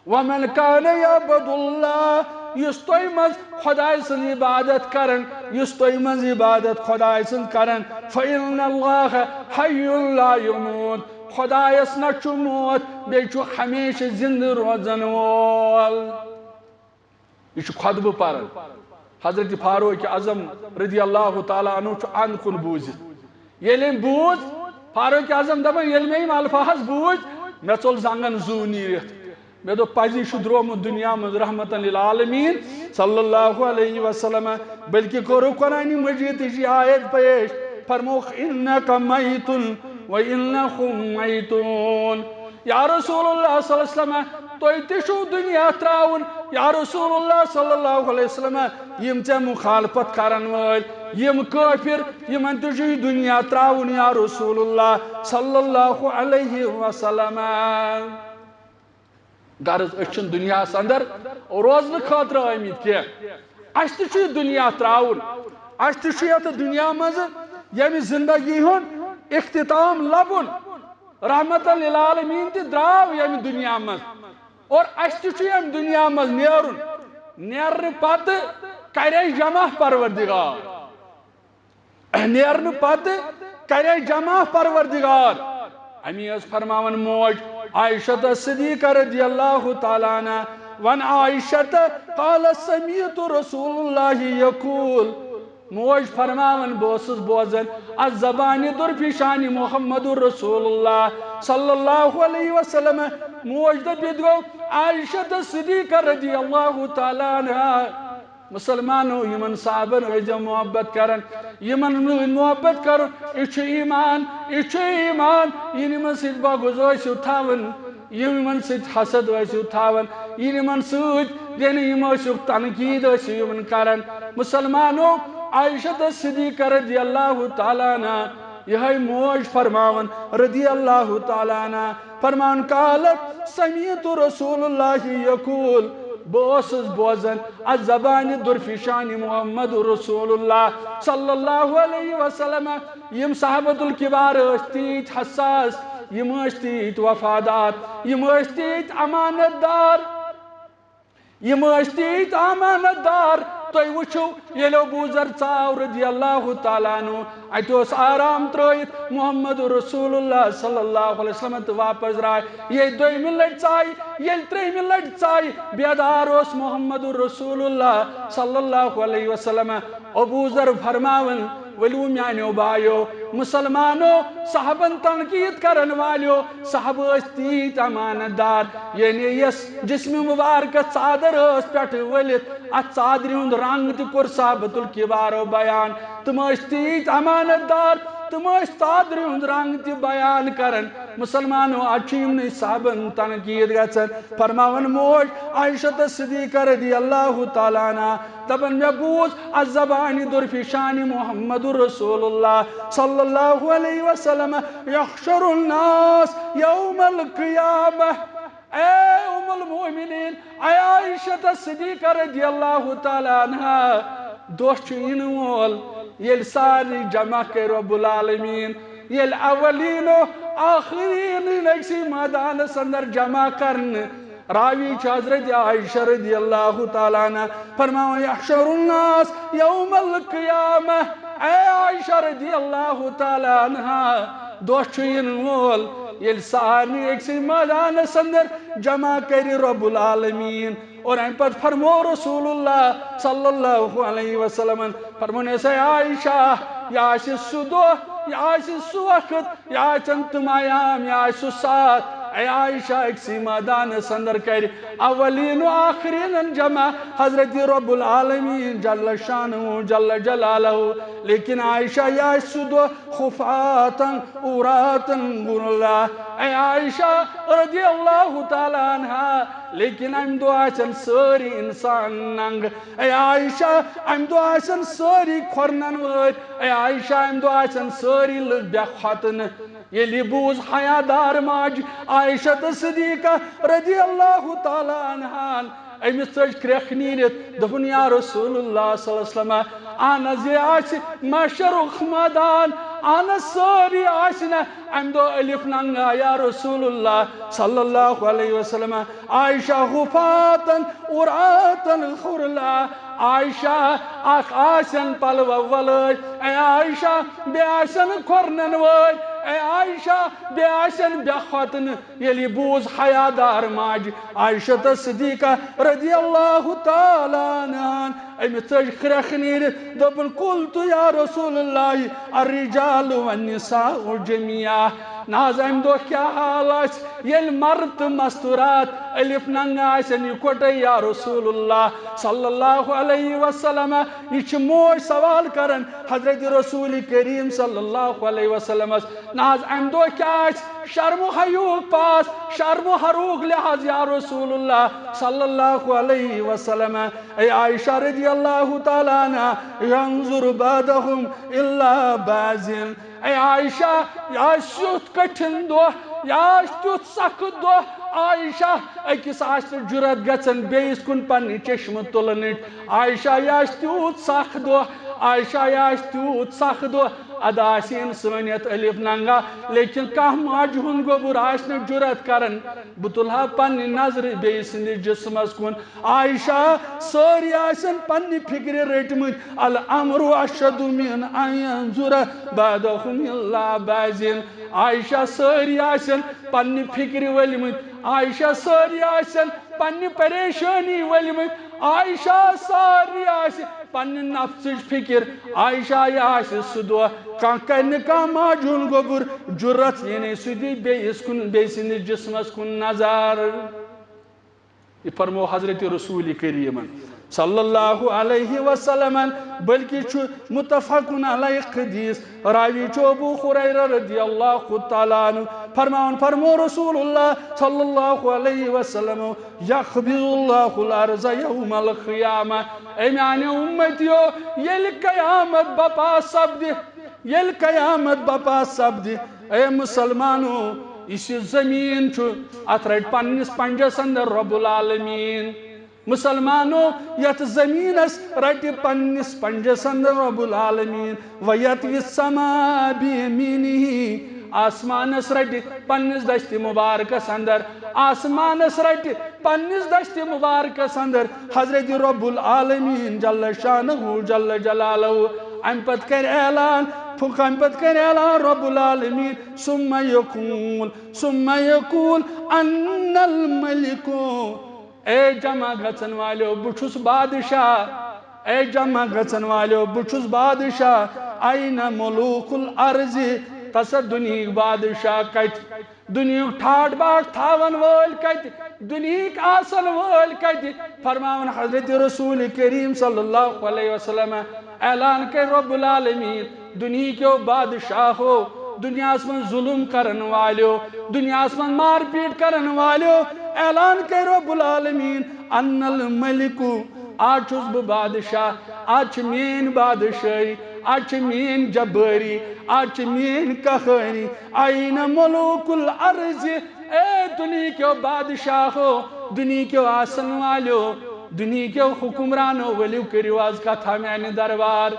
ومن کان یعبد اللہ، یُس تۄہہِ منٛز خداے سٕنٛز عبادت کران، یُس تۄہہِ منٛز عبادت خداے سٕنٛز کران، فإن اللہ حی لا یموت، خدایس نہ چھُ موت، بیٚیہِ چھُ ہمیشہِ زِندٕ روزن وول۔ یہِ چھُ خطبہٕ پران۔ حضرت فاروق اعظم رضی اللہ تعالیٰ عنہ چھُ اند کُن بوٗزِتھ۔ ییٚلہِ أمۍ بوٗز، فاروق اعظم دپان، ییٚلہِ مےٚ یِم الفاظ بوٗز، مےٚ ژوٚل زنگن زُو نیٖرِتھ۔ مےٚ دوٚپ، پزی چھُ درٛومُت دُنیا منٛز رحمتاً للعالمین صلی اللہ علیہ وسلم۔ بلکہِ کوٚرُکھ قرآنِ مجیدٕچ یہِ آیت پیش، فرمووُکھ، انک میت و انہم میتون۔ یا رسول اللہ صلی اللہ علیہ وسلم، تُہۍ تہِ چھِو دُنیا ترٛاوُن۔ یا رسول اللہ صلی اللہ علیہ وسلم، یِم ژےٚ مخالفت کرن وٲلۍ، یِم کٲفر، یِمن تہِ چھُ یہِ دُنیا ترٛاوُن، یا رسول اللہ صلی اللہ علیہ وسلم۔ غرض، أسۍ چھِنہٕ دُنیاہس اندر روزنہٕ خٲطرٕ آمٕتۍ کینٛہہ۔ اَسہِ تہِ چھُ یہِ دُنیا ترٛاوُن۔ اَسہِ تہِ چھُ یَتھ دُنیا منٛز ییٚمہِ زندگی ہُنٛد اختتام لبُن۔ رحمتاً للعالمین تہِ درٛاو ییٚمہِ دُنیا منٛز۔ اور اَسہِ تہِ چھُ ییٚمہِ دُنیا منٛز نیرُن۔ نیرنہٕ پتہٕ کرے جمع پروردگار۔ نیرنہٕ پتہٕ کرے جمع پروردگار۔ امی ٲس فرماوان موج عائشہ صدیقہ رضی اللہ تعالیٰ عنہ، ون عائشہ، قال سمعت رسول اللہ یقول۔ موج فرماوان، بہٕ اوسُس بوزان، از زبانِ درفشان محمد رسول اللہ صلی اللہ علیہ وسلم۔ موج دٔپِتھ گوٚو عائشہ صدیقہ رضی اللہ تعالیٰ عنہ۔ مسلمانو، یِمن صحابن ٲسۍزیو محبت کران، یِمن سۭتۍ محبت کرُن، یہِ چھُ ایمان، یہِ چھُ ایمان۔ یِم یِمن سۭتۍ بغض ٲسِو تھاوان، یِم یِمن سۭتۍ حسد ٲسِو تھاوان، یِم یِمن سۭتۍ، یعنی یِم ٲسِو تنقید ٲسِو یِمن کران۔ مسلمانو، عائشہ صدیقہ رضی اللہ تعالیٰ عنہ، یِہوٚے موج فرماوان رضی اللہ تعالیٰ عنہ، فرمان، قالت سمعت رسول اللہ یقول، بہٕ اوسُس بوزان از زبانِ درفشان محمد رسول اللہ صلی اللہ علیہ وسلم۔ یِم صحابۃ الکبار ٲسۍ تیٖتۍ حساس، یِم ٲسۍ تیٖتۍ وفادار، یِم ٲسۍ تیٖتۍ امانت دار۔ یِم ٲسۍ تیٖتۍ امانت دار۔ تُہۍ وٕچھِو، ییٚلہِ ابو ذر ژاو رضی اللہ تعالیٰ عنہ، اَتہِ اوس آرام ترٲیِتھ محمد رسول اللہ صلی اللہ علیہ وسلم تہٕ واپس درٛاے۔ ییٚلہِ دوٚیمہِ لٹہِ ژایہِ، ییٚلہِ ترٛیٚیمہِ لٹہِ ژایہِ، بیدار اوس محمد رسول اللہ صلی اللہ علیہ وسلم۔ ابو ذر فرماوان، ؤلِو میانیو بایو، مسلمانو، صحابن تنقید کرن والیو، صحابہٕ ٲسۍ تیٖتۍ امانت دار، یعنی یۄس جسم مبارکس ژادر ٲس پٮ۪ٹھٕ ؤلِتھ، اتھ ژادرِ ہُنٛد رنگ تہِ کوٚر صحابۃ الکبارو بیان۔ تِم ٲسۍ تیٖتۍ امانت دار، تِم ٲسۍ ژادرِ ہُنٛد رنگ تہِ بیان کران۔ مسلمانو، اتھ چھُ یِمنٕے صحابن تنقید گژھان۔ فرماوان موج عائشہ صدیقہ رضی اللہ تعالیٰ عنہ، دپان، مےٚ بوٗز از زبانِ درفشان محمد رسول اللہ صلی اللہ علیہ وسلم، یحشر الناس یوم القیامہ۔ اے ام المؤمنین، اے عائشہ صدیقہ رضی اللہ تعالیٰ عنہا، دۄہ چھُ یِنہٕ وول، ییٚلہِ سارنٕے جمع کرِ رب العالمین، ییٚلہِ اولین و آخرین أکسٕے مٲدانس اندر جمع کرنہٕ، راوی چھِ حضرت عائشہ رضی اللہ تعالیٰ عنہ فرماوان، "یحشر الناس یوم القیامہ"، اے عائشہ رضی اللہ تعالیٰ عنہ، دۄہ چھُ یِنہٕ وول ییٚلہِ سارنٕے أکسٕے مٲدانس اندر جمع کرِ رب العالمین۔ اور امہِ پتہٕ فرمو رسول اللہ صلی اللہ علیہ وسلم، فرمون، "اے عائشہ، یہِ آسہِ سُہ دۄہ، یہِ آسہِ سُہ وقت، یہِ آسن تِم ایام، یہِ آسہِ سُہ ساتھ، اے عائشہ، أکسٕے مٲدانس اندر کرِ اولین و آخرین جمع حضرت رب العالمین جل شانہ جل جلالہ۔ لیکن عائشہ، یہِ آسہِ سُہ دۄہ خفاتن عوراتن غرلا، اے عائشہ رضی اللہ تعالیٰ عنہا، لیکن امہِ دۄہ آسن سٲری انسان ننگ۔ اے عائشہ، امہِ دۄہ آسن سٲری کھۄرنن وٲرۍ۔ اے عائشہ، امہِ دۄہ آسن سٲری لُکھ بے ختنہٕ۔" ییٚلہِ یہِ بوٗز حیادار ماجہِ عائشہ تہٕ صدیقہ رضی اللہ تعالیٰ عنہان، أمِس ژٔج کرٛٮ۪کھ نیٖرِتھ، دوٚپُن، "یا رسول اللہ صلی اللہ علیہ وسلم، اہن حظ، یہِ آسہِ محشرُک مٲدان، اہن حظ، سٲری آسہِ نہ امہِ دۄہ الف ننگا، یا رسول اللہ صلی اللہ علیہ وسلم؟" عائشہ، خفاتن عوراتن غرلا۔ عائشہ، اکھ آسن پلو ولٲے، اے عائشہ، بیٚیہِ آسن کھۄرنن وٲلۍ، اے عائشہ، بیٚیہِ آسن بے ختنہٕ۔ ییٚلہِ یہِ بوٗز حیادار ماجہِ عائشہ تہٕ صدیقہ رضی اللہ تعالیٰ عنہان، أمِس ژٔج کرٛٮ۪کھ نیٖرِتھ، دوٚپُن، "قلت یا رسول اللہ، الرجال والنساء جميعا۔" نہ حظ، امہِ دۄہ کیٛاہ حال آسہِ، ییٚلہِ مرد تہٕ مستورات الف ننگ آسن یکوٹے، یا رسول اللہ صلی اللہ علیہ وسلم؟ یہِ چھِ موج سوال کران حضرت رسول کریم صلی اللہ علیہ وسلمس۔ نہ حظ، امہِ دۄہ کیٛاہ آسہِ شرم و حیوک پاس، شرم و حروق لحاظ، یا رسول اللہ صلی اللہ علیہ وسلم؟ اے عائشہ رضی اللہ تعالیٰ عنہ، ينظر بعضهم إلى بعض۔ اے عائشہ، یہِ آسہِ یُتھ کٹھن دۄہ، یہِ آسہِ تیُتھ سخت دۄہ، عائشہ، أکِس آسہِ نہٕ جُرت گژھان بیٚیِس کُن پننہِ چشمہٕ تُلنٕچ۔ عائشہ، یہِ آسہِ تیوٗت سخت دۄہ، عائشہ، یہِ آسہِ تیوٗت سخت دۄہ، اَدٕ آسہِ اِنسٲنیت الف ننگا، لیکن کانٛہہ ماجہِ ہُنٛد گوٚبُر آسہِ نہٕ جُرت کران، بہٕ تُلہٕ ہا پننہِ نظرِ بیٚیہِ سٕنٛدِس جسمس کُن۔ عائشہ، سٲری آسن پننہِ فکرِ رٔٹمٕتۍ، الامر اشد من ان ينظر بعضهم الى بعض۔ عائشہ، سٲری آسن پننہِ فکرِ ؤلمٕتۍ، عائشہ، سٲری آسن پننہِ پریشٲنی ؤلمٕتۍ، عائشہ، سٲری آسہِ پننہِ نفسٕچ فکر۔ عائشہ، یہِ آسہِ سُہ دۄہ، کانٛہہ کرِ نہٕ کانٛہہ ماجہِ ہُنٛد گوٚبُر جُرت، یعنی سُہ دی بیٚیِس کُن، بیٚیہِ سٕنٛدِس جسمس کُن نظر۔ یہِ فرمو حضرت رسول کریمن صلی اللہ علیہ وسلمن، بلکہ چھُ متفقن علیہ حدیث، راوی چھُ ابو ہریرہ رضی اللہ تعالیٰ عنہ فرماوان، فرمو رسول اللہ صلی اللہ علیہ وسلم، یقبض اللہ الارض یوم القیامہ، اے میانیو امتیو، ییٚلہِ قیامت بپا سپدِ، ییٚلہِ قیامت بپا سپدِ، اے مسلمانو، یُس یہِ زمین چھُ، اتھ رٹہِ پننِس پنجس اندر رب العالمین۔ مسلمانو، یتھ زمینس رٹہِ پننِس پنجس اندر رب العالمین۔ ویطوی السماء بیمینہ، آسمانس رٹہِ پننِس دستِ مبارکس اندر، آسمانس رٹہِ پننِس دستِ مبارکس اندر حضرت رب العالمین جل شانہ جل جلالہ۔ امہِ پتہٕ کرِ اعلان، پھُ-، امہِ پتہٕ کرِ اعلان رب العالمین، ثم یقول، ثم یقول، انا الملک۔ اے جمع گژھن والیو، بہٕ چھُس بادشاہ۔ اے جمع گژھن والیو، بہٕ چھُس بادشاہ۔ این ملوک الارض؟ تسا دُنیہٕکۍ بادشاہ کتہِ؟ دُنیہُک ٹھاٹھ باٹھ تھاون وٲلۍ کتہِ؟ دُنیہٕکۍ آسن وٲلۍ کتہِ؟ فرماوان حضرت رسول کریم صلی اللہ علیہ وسلم، اعلان کرِ رب العالمین، دُنیہٕکیو بادشاہو، دُنیاہس منٛز ظلم کرن والیو، دُنیاہس منٛز مار پیٹ کرن والیو، اعلان کرِ رب العالمین، ان الملک، آز چھُس بہٕ بادشاہ، آز چھِ میٲنۍ بادشاہی، آز چھِ میٲنۍ جبٲری، آز چھِ میٲنۍ قہٲری۔ این ملوک الارض؟ اے دُنیہٕکیو بادشاہو، دُنیہٕکیو آسن والیو، دُنیہٕکیو حکمرانو، ؤلِو کٔرِو آز کتھا میانہِ دربار۔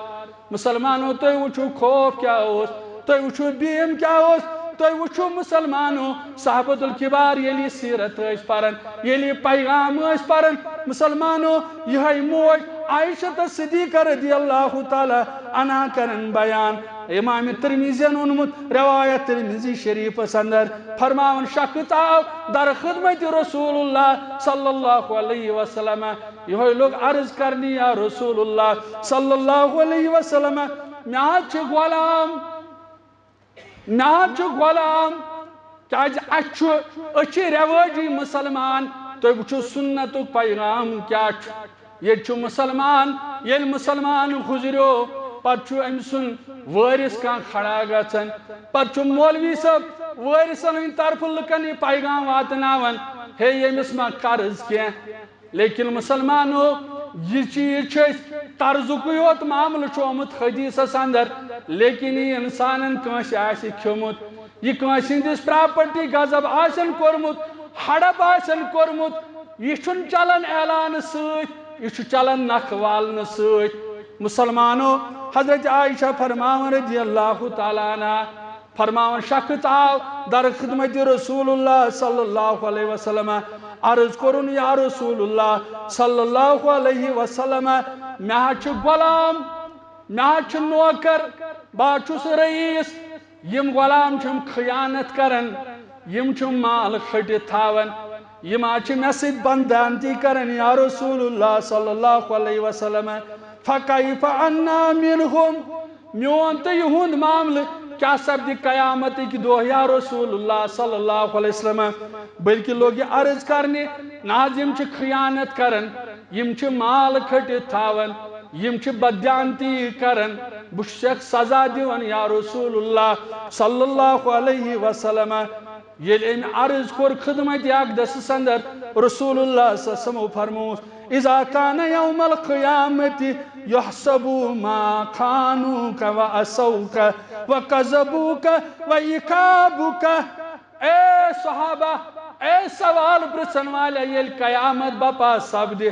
مسلمانو، تُہۍ وٕچھِو خوف کیٛاہ اوس، تُہۍ وٕچھِو بیم کیٛاہ اوس۔ تُہۍ وٕچھِو مُسلمانو، صحابتُل کبار ییٚلہِ یہِ سیٖرت ٲسۍ پران، ییٚلہِ یہِ پیغام ٲسۍ پران، مُسلمانو، یِہوٚے موج عائشہ صدیقہ رضی اللہ تعالیٰ عنہا کران بیان۔ امام ترمذین اوٚنمُت روایت ترمذی شریفس اندر، فرماوان، شخص آو در خدمت رسول اللہ صلی اللہ علیہ وسلم، یِہوٚے لوٚگ عرض کرنہِ، یا رسول اللہ صلی اللہ علیہ وسلم، مےٚ حظ چھِ غلام، مےٚ حظ چھُ غلام، کیازِ اَسہِ چھُ، أسۍ چھِ رٮ۪وٲجی مُسلمان۔ تُہۍ وٕچھِو سُنتُک پیغام کیٛاہ چھُ۔ ییٚتہِ چھُ مُسلمان، ییٚلہِ مُسلمان گُزریو، پتہٕ چھُ أمۍ سُنٛد وٲرِث کانٛہہ کھڑا گژھان، پتہٕ چھُ مولوی صٲب وٲرِثن ہٕنٛدِ طرفہٕ لُکن یہِ پیغام واتناوان، ہے، ییٚمِس ما قرض کینٛہہ۔ لیکن مُسلمانو، یہِ چیٖز چھُ أسۍ، قرضُکُے یوت معاملہٕ چھُ آمُت حدیثس اندر، لیکن یہِ انسانن کٲنٛسہِ آسہِ کھیوٚمُت، یہِ کٲنٛسہِ ہٕنٛدِس پراپرٹی غصب آسن کوٚرمُت، ہڑپ آسن کوٚرمُت، یہِ چھُنہٕ چلان اعلانہٕ سۭتۍ، یہِ چھُ چلان نکھٕ والنہٕ سۭتۍ۔ مُسلمانو، حضرت عائشہ فرماوان رضی اللہ تعالیٰ عنہا، فرماوان، شخص آو در خدمت رسول اللہ صلی اللہ علیہ وسلم، عرض کوٚرُن، یا رسول اللہ صلی اللہ علیہ وسلم، مےٚ حظ چھُ غلام، مےٚ حظ چھُ نوکر، بہٕ حظ چھُس رئیس، یِم غلام چھِم خیانت کران، یِم چھِم مال کھٔٹِتھ تھاوان، یِم حظ چھِ مےٚ سۭتۍ بددیانتی کران، یا رسول اللہ صلی اللہ علیہ وسلم، فکیف انا منہم، میون تہٕ یِہُنٛد معاملہٕ کیٛاہ سپدِ قیامتٕکۍ دۄہ، یا رسول اللہ صلی اللہ علیہ وسلم؟ بلکہ لوٚگ یہِ عرض کرنہِ، نہ حظ، یِم چھِ خیانت کران، یِم چھِ مال کھٔٹِتھ تھاوان، یِم چھِ بددیانتی کران، بہٕ چھُسکھ سزا دِوان، یا رسول اللہ صلی اللہ علیہ وسلم۔ ییٚلہِ أمۍ عرض کوٚر خدمت اقدسس اندر، رسول اللہ صلی اللہ علیہ وسلم فرمووُس، اذا کان یوم القیامت یحسب ما خانوک و اسوک و کذبوک و اکابوک۔ اے صحابہ، اے سوال پرژھن والے، ییٚلہِ قیامت بپا سپدِ،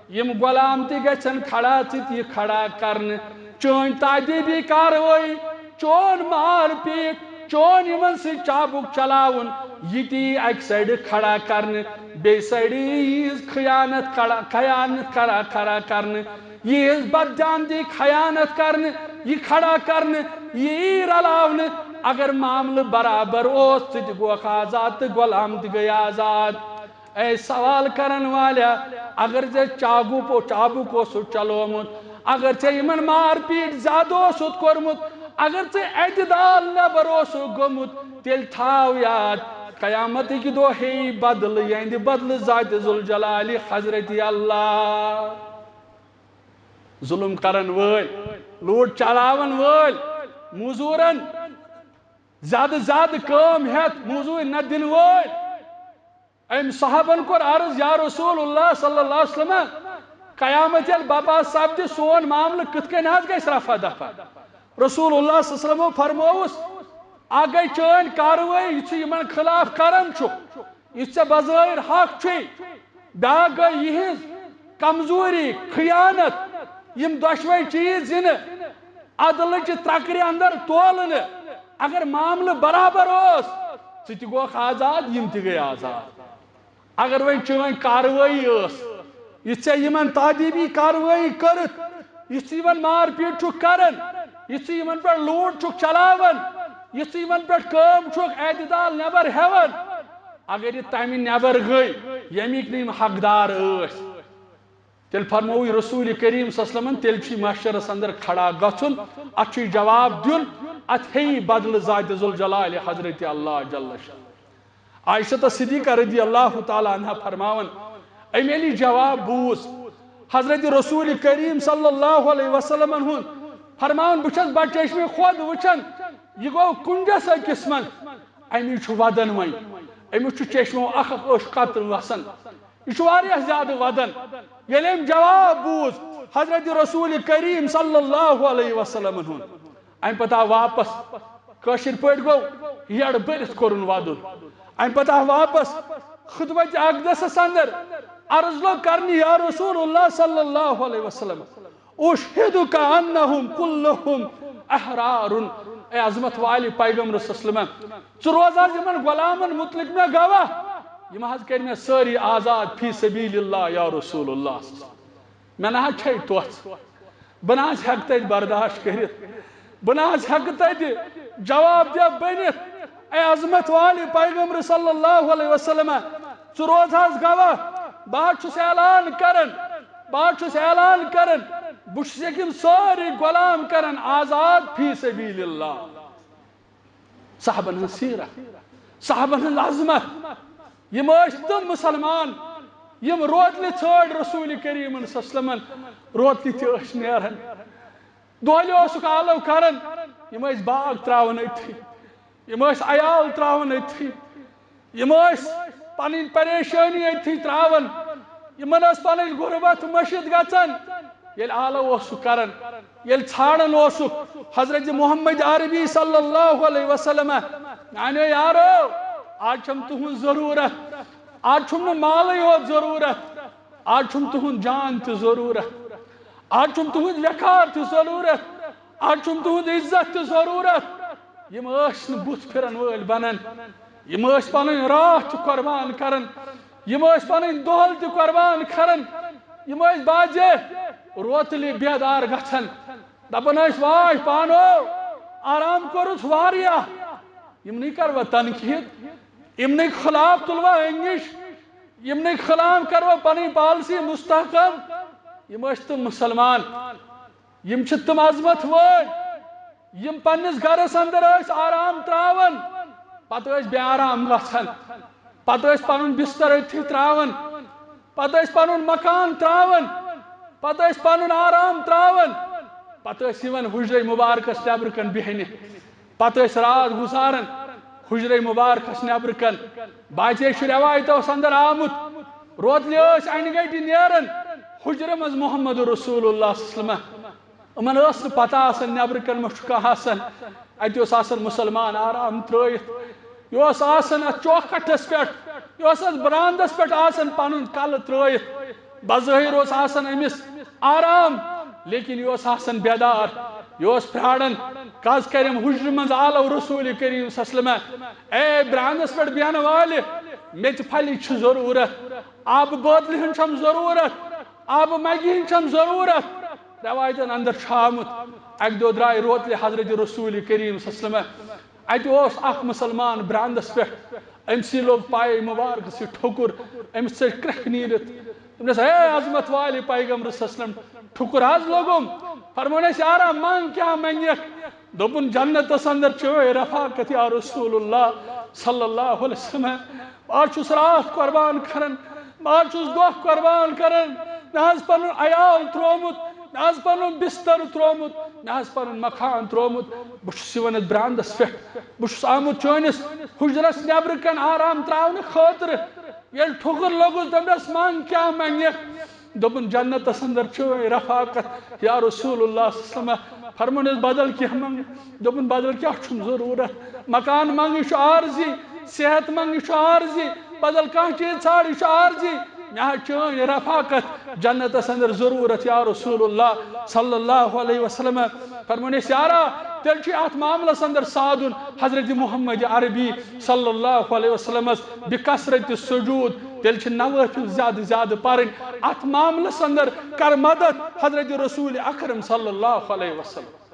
یِم غلام تہِ گژھن کھڑا، ژٕ تہِ یہِ کھڑا کرنہٕ۔ چٲنۍ تادیبی کاروٲیی، چون مار پیٖٹ، چون یِمن سۭتۍ چابُک چلاوُن، یہِ تہِ یی اکہِ سایڈٕ کھڑا کرنہٕ، بیٚیہِ سایڈٕ یی یِہٕنٛز خیانت کھڑا، خیانت کھڑا، کھڑا کرنہٕ، یہِ یِہٕنٛز بددیانتی، خیانت کرنہٕ، یہِ کھڑا کرنہٕ، یہِ یی رلاونہٕ۔ اگر معاملہٕ برابر اوس، ژٕ تہِ گوکھ آزاد تہٕ غلام تہِ گٔے آزاد۔ اے سوال کرن والیا، اگر ژےٚ چاگو پو-، چابُک اوسُتھ چلومُت، اگر ژےٚ یِمن مار پیٖٹ زیادٕ اوسُتھ کوٚرمُت، اگر ژےٚ اعتدال نٮ۪بر اوسُکھ گوٚمُت، تیٚلہِ تھاو یاد، قیامتٕکۍ دۄہ ہیٚیہِ بدلہٕ، یِہنٛدِ بدلہٕ ذاتِ ذوالجلالِ حضرت اللہ۔ ظلم کرن وٲلۍ، لوٗٹھ چلاون وٲلۍ، موٚزوٗرن زیادٕ زیادٕ کٲم ہٮ۪تھ موٚزوٗرۍ نہ دِنہٕ وٲلۍ، أمۍ صحابن کوٚر عرض، یا رسول اللہ صلی اللہ علیہ وسلم، قیامت ییٚلہِ بپا سپدِ، سون معاملہٕ کِتھ کٔنۍ حظ گژھِ رفع دفع؟ رسول اللہ صلی اللہ علیہ وسلمو فرمووُس، اکھ گٔے چٲنۍ کاروٲیی، یہِ ژٕ یِمن خلاف کران چھُکھ، یہِ ژےٚ بظٲہر حق چھُے، بیاکھ گٔے یِہنٛز کمزوری، خیانت، یِم دۄشوے چیٖز یِنہٕ عدلٕچہِ ترٛکرِ اندر تولنہٕ۔ اگر معاملہٕ برابر اوس، ژٕ تہِ گوکھ آزاد، یِم تہِ گٔے آزاد۔ اگر وۄنۍ چٲنۍ کاروٲیی ٲس، یہِ ژےٚ یِمن تادیبی کاروٲیی کٔرٕتھ، یہِ ژٕ یِمن مار پیٖٹ چھُکھ کران، یہِ ژٕ یِمن پٮ۪ٹھ لوٗٹھ چھُکھ چلاوان، یہِ ژٕ یِمن پٮ۪ٹھ کٲم چھُکھ اعتدال نٮ۪بر ہٮ۪وان، اگر یہِ تمہِ نٮ۪بر گٔے، ییٚمِکۍ نہٕ یِم حقدار ٲسۍ، تیٚلہِ فرمووُے رسول کریم صلی اللہ علیہ وسلمن، تیٚلہِ چھُ یہِ محشرس اندر کھڑا گژھُن، اتھ چھُ یہِ جواب دیُن، اتھ ہیٚیہِ بدلہٕ ذاتِ ذوالجلالِ حضرت اللہ جل شانہ۔ عائشہ صدیقہ رضی اللہ تعالیٰ عنہا فرماوان، أمۍ ییٚلہِ یہِ جواب بوٗز حضرت رسول کریم صلی اللہ علیہ وسلمن ہُنٛد، فرماوان، بہٕ چھَس بچشمہِ خۄد وٕچھان، یہِ گوٚو کُنجس أکِس منٛز، أمِس چھُ ودان وۄنۍ، أمِس چھُ چشمو اکھ اکھ اوٚش قطرٕ وسان۔ یہِ چھُ واریاہ زیادٕ ودان۔ ییٚلہِ أمۍ جواب بوٗز حضرت رسول کریم صلی اللہ علیہ وسلم ہُنٛد، اَمہِ پتہٕ آو واپس، کٲشِر پٲٹھۍ گوٚو، یَڑ بٔرِتھ کوٚرُن ودُن۔ اَمہِ پتہٕ آو واپس خدمت اقدسس اندر، عرض لوٚگ کرنہِ، یا رسول اللہ صلی اللہ علیہ وسلم، اشہدک انہم کلہم احرار، اے عظمت والے پیغمبر صلی اللہ علیہ وسلم، ژٕ روز حظ یِمن غلامن متعلق مےٚ گواہ، یِم حظ کٔرۍ مےٚ سٲری آزاد فی سبیل اللہ یا رسول اللہ۔ مےٚ نہ حظ چھے تۄژھ، بہٕ نہ حظ ہٮ۪کہٕ تتہِ برداشت کٔرِتھ، بہٕ نہ حظ ہٮ۪کہٕ تتہِ جواب دہ بٔنِتھ۔ اے عظمت والے پیغمبر صلی اللہ علیہ وسلم، ژٕ روز حظ گواہ، بہٕ حظ چھُس اعلان کران، بہٕ حظ چھُس اعلان کران، بہٕ چھُس ییٚکیٛاہ یِم سٲری غلام کران آزاد فی سبیل اللہ۔ صحابن ہٕنٛز سیرت، صحابن ہٕنٛز عظمت، یِم ٲسۍ تِم مسلمان، یِم روتلہِ ژھٲنٛڈۍ رسول کریم صلی اللہ علیہ وسلمن روتلہِ تہِ ٲسۍ نیران۔ دۄہلہِ اوسُکھ آلو کران، یِم ٲسۍ باغ تراوان أتھی، یِم ٲسۍ عیال تراوان أتھی، یِم ٲسۍ پنٕنۍ پریشٲنی أتھی تراوان، یِمن ٲس پنٕنۍ غربت مٔشِتھ گژھان۔ ییٚلہِ آلو اوسُکھ کران، ییٚلہِ ژھانڈان اوسُکھ حضرت محمد عربی صلی اللہ علیہ وسلم، میانیو یارو، آز چھم تُہنٛز ضروٗرت، آز چھُم نہٕ مالٕے یوت ضروٗرت، آز چھُم تُہُنٛد جان تہِ ضروٗرت، آز چھُم تُہُنٛد وقار تہِ ضروٗرت، آز چھُم تُہُنٛد عزت تہِ ضروٗرت۔ یِم ٲسۍ نہٕ بُتھ پھِرن وٲلۍ بنان، یِم ٲسۍ پنٕنۍ راتھ تہِ قربان کران، یِم ٲسۍ پنٕنۍ دۄہل تہِ قربان کران، یِم ٲسۍ باجے روتلہِ بیدار گژھان، دپان ٲسۍ، واے پانو، آرام کوٚرُتھ واریاہ، یِمنٕے کروا تنقید، یِمنٕے خلاف تُلوا أنگِش، یِمنٕے خلاف کروا پنٕنۍ پالسی مستحکم۔ یِم ٲسۍ تِم مسلمان، یِم چھِ تِم عظمت وٲلۍ، یِم پننِس گرس اندر ٲسۍ آرام تراوان، پتہٕ ٲسۍ بے آرام گژھان، پتہٕ ٲسۍ پنُن بستر أتھی تراوان، پتہٕ ٲسۍ پنُن مکان تراوان، پتہٕ ٲسۍ پنُن آرام تراوان، پتہٕ ٲسۍ یِوان حجرے مبارکس نٮ۪برٕ کن بیہنہِ، پتہٕ ٲسۍ راتھ گُزاران حجرے مبارکس نٮ۪برٕ کن۔ باقی چھُ رٮ۪وایتو اندر آمُت، روتلہِ ٲسۍ انہِ گٹہِ نیران حجرٕ منٛز محمد رسول اللہ صلی اللہ علیہ وسلم۔ یِمن ٲس نہٕ پتہ آسان نٮ۪برٕ کن ما چھُ کانٛہہ آسان، اتہِ اوس آسان مسلمان آرام ترٲیِتھ۔ یہِ اوس آسان اتھ چوکھٹس پٮ۪ٹھ، یہِ اوس اتھ براندس پٮ۪ٹھ آسان پنُن کلہٕ ترٲیِتھ۔ بظٲہر اوس آسان أمِس آرام، لیکن یہِ اوس آسان بیدار، یہِ اوس پراران کز کریم حجرٕ منٛز آلو رسول کریم صلی اللہ علیہ وسلم۔ اے براندس پٮ۪ٹھ بیہنہٕ والہِ، مےٚ تہِ پھلہِ چھِ ضروٗرت، آبہٕ بٲتلہِ ہٕنٛز چھم ضروٗرت، آبہٕ مگہِ ہٕنٛز چھم ضروٗرت۔ رٮ۪وایتن اندر چھُ آمُت، اکہِ دۄہ درٛاے روتلہِ حضرت رسول کریم صلی اللہ علیہ وسلم۔ اتہِ اوس اکھ مسلمان براندس پٮ۪ٹھ، أمۍ سٕے لوٚگ پایہِ مبارکس یہِ ٹھوٚکُر، أمِس ژٔج کرٛٮ۪کھ نیٖرِتھ۔ تٔمۍ دوٚپنس، ہے عظمت والہِ پیغمبر صلی اللہ علیہ وسلم، ٹھوٚکُر حظ لوٚگُم۔ فرمونس، یارا منگ کیٛاہ منگکھ؟ دوٚپُن، جنتس اندر چٲنۍ رفاقت یا رسول اللہ صلی اللہ علیہ وسلم۔ بہٕ حظ چھُس راتھ قربان کران، بہٕ حظ چھُس دۄہ قربان کران، مےٚ حظ پنُن عیال ترٛوومُت، مےٚ حظ پنُن بستر ترٛوومُت، مےٚ حظ پنُن مکان ترٛوومُت۔ بہٕ چھُس یِوان اتھ براندس پٮ۪ٹھ، بہٕ چھُس آمُت چٲنِس حجرس نٮ۪برٕ کن آرام تراونہٕ خٲطرٕ۔ ییٚلہِ ٹھوٚکُر لوٚگُس، دوٚپنس، منگ کیٛاہ منگکھ؟ دوٚپُن، جنتس اندر چٲنۍ رفاقت یا رسول اللہ صلی اللہ علیہ وسلم۔ فرمونس، بدل کینٛہہ منگ۔ دوٚپُن، بدل کیٛاہ چھُم ضروٗرت؟ مکان منگ، یہِ چھُ عارضی، صحت منگ، یہِ چھُ عارضی، بدل کانٛہہ چیٖز ژھانڈ، یہِ چھُ عارضی۔ مےٚ حظ چٲنۍ رفاقت جنتس اندر ضروٗرت یا رسول اللہ صلی اللہ علیہ وسلم۔ فرمونس، یارا، تیٚلہِ چھُ اتھ معاملس اندر سادُن حضرت محمد عربی صلی اللہ علیہ وسلمس بکثرت سجود، تیٚلہِ چھِ نوافل زیادٕ زیادٕ پرٕنۍ۔ اتھ معاملس اندر کر مدد حضرت رسول اکرم صلی اللہ علیہ وسلم۔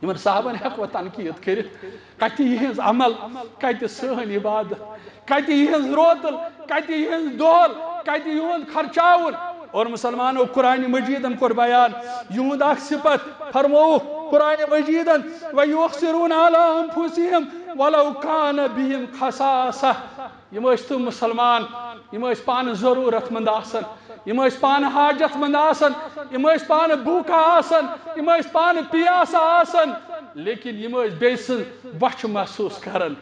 یِمن صحابن ہٮ۪کوا تنقید کٔرِتھ؟ کتہِ یِہنٛز عمل، کتہِ سٲنۍ عبادت، کتہِ یِہنٛز روتل، کتہِ یِہنٛز دۄہل، کتہِ یِہُنٛد خرچاوُن؟ اور مسلمانو، قرآن مجیدن کوٚر بیان یِہُنٛد اکھ صفت، فرمووُکھ قرآن مجیدن، وَيُؤْثِرُونَ عَلَىٰ أَنفُسِهِمْ وَلَوْ كَانَ بِهِمْ خَصَاصَةٌ۔ یِم ٲسۍ تِم مسلمان، یِم ٲسۍ پانہٕ ضروٗرت مند آسان، یِم ٲسۍ پانہٕ حاجت مند آسان، یِم ٲسۍ پانہٕ بھوٗکھا آسان، یِم ٲسۍ پانہٕ پیاسہٕ آسان، لیکن یِم ٲسۍ بیٚیہِ سٕنٛز بۄچھِ محسوٗس کران،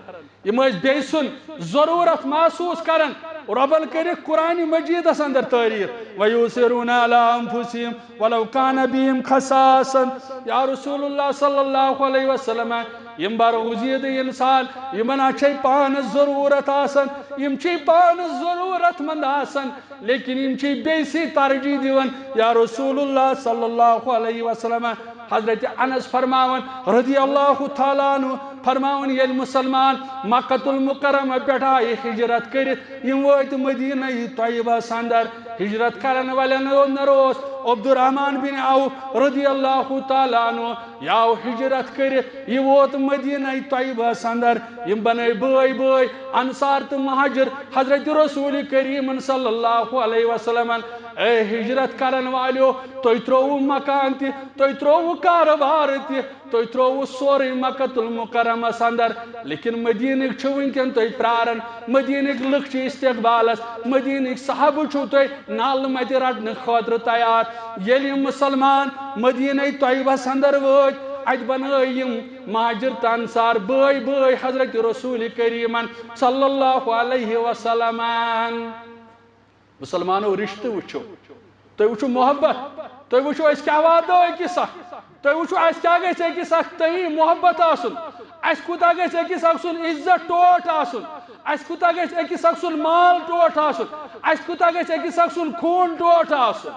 یِم ٲسۍ بیٚیہِ سُنٛد ضروٗرت محسوٗس کران۔ رۄبن کٔرِکھ قرآن مجیدس اندر تعریٖف، وَيُؤْثِرُونَ عَلَىٰ أَنفُسِهِمْ وَلَوْ كَانَ بِهِمْ خَصَاصَةٌ۔ یا رسول اللہ صلی اللہ علیہ وسلم، یِم برغزیٖدٕ انسان، یِمن ہا چھے پانس ضروٗرت آسان، یِم چھے پانس ضروٗرت مند آسان، لیکن یِم چھے بیٚیہِ سٕے ترجیح دِوان۔ یا رسول اللہ صلی اللہ علیہ وسلم، حضرت انس فرماوان رضی اللہ تعالیٰ عنہ، فرماوان، ییٚلہِ مسلمان مکۃ المکرمہ پٮ۪ٹھ آیہِ ہجرت کٔرِتھ، یِم وٲتۍ مدینہ طیبس اندر۔ ہجرت کرن والٮ۪ن اندر اوس عبدالرحمن بن عوف رضی اللہ تعالیٰ عنہ، یہِ آو ہجرت کٔرِتھ، یہِ ووت مدینہ طیبس اندر۔ یِم بنے بٲے بٲے، انصار تہٕ مہاجر، حضرت رسول کریم صلی اللہ علیہ وسلمن۔ اے ہجرت کرن والیو، تُہۍ ترٛووُ مکان تہِ، تُہۍ ترٛووُ کارٕبار تہِ، تُہۍ ترٛووُ سورُے مکۃ المکرمس اندر، لیکن مدینٕکۍ چھِ وٕنکٮ۪ن تُہۍ پراران، مدینٕکۍ لُکھ چھِ استقبالس، مدینٕکۍ صحابہٕ چھِو تُہۍ نالہٕ متہِ رٹنہٕ خٲطرٕ تیار۔ ییٚلہِ یِم مسلمان مدینہ طیبس اندر وٲتۍ، اتہِ بنٲے یِم مہاجر تہٕ انصار بٲے بٲے حضرت رسول کریمن صلی اللہ علیہ وسلمن۔ مسلمانو، رشتہٕ وٕچھِو، تُہۍ وٕچھِو محبت، تُہۍ وٕچھِو أسۍ کیٛاہ واتو أکِس اکھ، تُہۍ وٕچھِو اَسہِ کیٛاہ گژھِ أکِس اکھ تٔہی محبت آسُن، اَسہِ کوٗتاہ گژھِ أکِس اکھ سُنٛد عزت ٹوٹھ آسُن، اَسہِ کوٗتاہ گژھِ أکِس اکھ سُنٛد مال ٹوٹھ آسُن، اَسہِ کوٗتاہ گژھِ أکِس اکھ سُنٛد خوٗن ٹوٹھ آسُن۔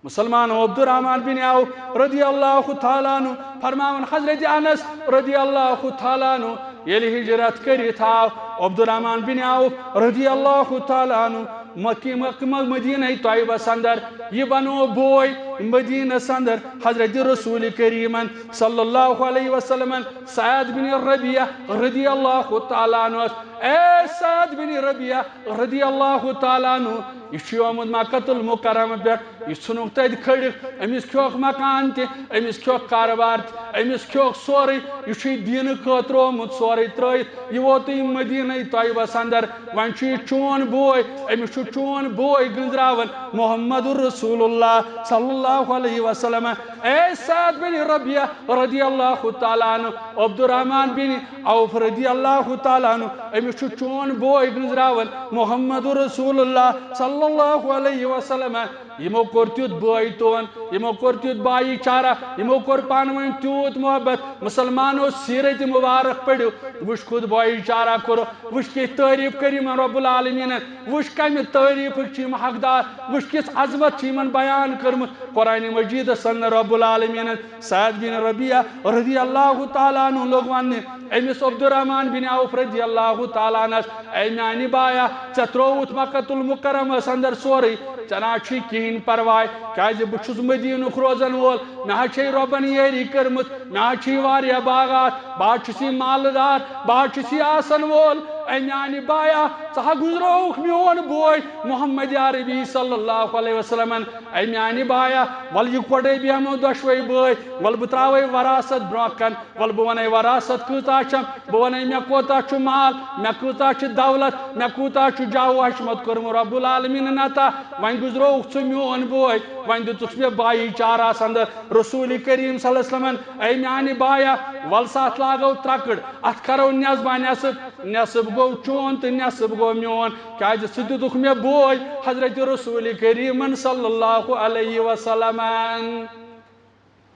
مسلمان عبدالرحمن بن عوف رضی اللہ تعالیٰ عنہ فرماوان، حضرت انس رضی اللہ تعالیٰ عنہ ییٚلہِ ہجرت کٔرِتھ آو، عبدالرحمن بن عوف رضی اللہ تعالیٰ عنہ مکی مکہ مدینہ طیبس اندر، یہِ بنو بوے مدینس اندر حضرت رسول کریمن صلی اللہ علیہ وسلمن۔ سعد بن ربیعہ رضی اللہ تعالیٰ عنہ، اے سعد بن ربیعہ رضی اللہ تعالیٰ عنہ، یہِ چھُ آمُت مکۃ المکرمہ پٮ۪ٹھ، یہِ ژھُنُکھ تتہِ کھٔڑِتھ، أمِس کھیوکھ مکان تہِ، أمِس کھیوکھ کارٕبار تہِ، أمِس کھیوکھ سورُے، یہِ چھُے دیٖنہٕ خٲطرٕ آمُت سورُے ترٲیِتھ، یہِ ووتُے مدینہ طیبس اندر، وۄنۍ چھُ یہِ چون بوے، أمِس چھُ چون بوے گنٛزراوان محمد رسول اللہ صلی اللہ علیہ وسلم۔ اے سعد بن ربیعہ رضی اللہ تعالیٰ عنہ، عبدالرحمن بن عوف رضی اللہ تعالیٰ عنہ، أمِس چھُ چون بوے گنٛزراوان محمد رسول اللہ صلی اللہ علیہ وسلم۔ یِمو کوٚر تیُتھ بٲے تون، یِمو کوٚر تیُتھ بایی چارہ، یِمو کوٚر پانہٕ ؤنۍ تیوٗت محبت۔ مسلمانو، سیرت مبارک پٔرِو، وٕچھ کُس بایی چارہ کوٚر، وٕچھ کِژھ تعریٖف کٔر یِمن رب العالمیٖنن، وٕچھ کمہِ تعریٖفٕکۍ چھِ یِم حقدار، وٕچھ کِژھ عظمت چھِ یِمن بیان کٔرمٕژ قرآن مجیدس اندر رب العالمیٖنن۔ سعد بن ربیعہ رضی اللہ تعالیٰ عنہ لوٚگ وننہِ أمِس عبدالرحمن بن عوف رضی اللہ تعالیٰ عنس، اے میانہِ بایا، ژےٚ ترٛووُتھ مکۃ المکرمس اندر سورُے، ژےٚ نہ حظ چھُے کِہیٖنۍ پرواے، کیازِ بہٕ چھُس مدیٖنُک روزن وول، مےٚ حظ چھے رۄبن یٲری کٔرمٕژ، مےٚ حظ چھُے واریاہ باغات، بہٕ حظ چھُس یہِ مالہٕ دار، بہٕ حظ چھُس یہِ آسن وول۔ اے میانہِ بایا، ژٕ ہا گُزرووُکھ میون بوے محمد عربی صلی اللہ علیہ وسلمن۔ اے میانہِ بایا، ولہٕ یِکوٹے بیٚہمو دۄشوے بٲے، ولہٕ بہٕ تراوے وراثت برونٛہہ کن، ولہٕ بہٕ ونے وراثت کۭژاہ چھم، بہٕ ونے مےٚ کوتاہ چھُ مال، مےٚ کۭژاہ چھِ دولت، مےٚ کوٗتاہ چھُ جاہ و حشمت کوٚرمُت رب العالمیٖنن عطا۔ وۄنۍ گُزرووُکھ ژٕ میون بوے، وۄنۍ دِژٕکھ مےٚ بایی چارہ اندر رسول کریم صلی اللہ علیہ وسلمن۔ اے میانہِ بایا، ول سا اتھ لاگو ترکڑ، اتھ کرو نٮ۪صبا نٮ۪صب، نٮ۪صب گوٚو چون تہٕ نٮ۪صب گوٚو میون، کیازِ ژٕ دِتُکھ مےٚ بوے حضرت رسول کریمن صلی اللہ علیہ وسلمن۔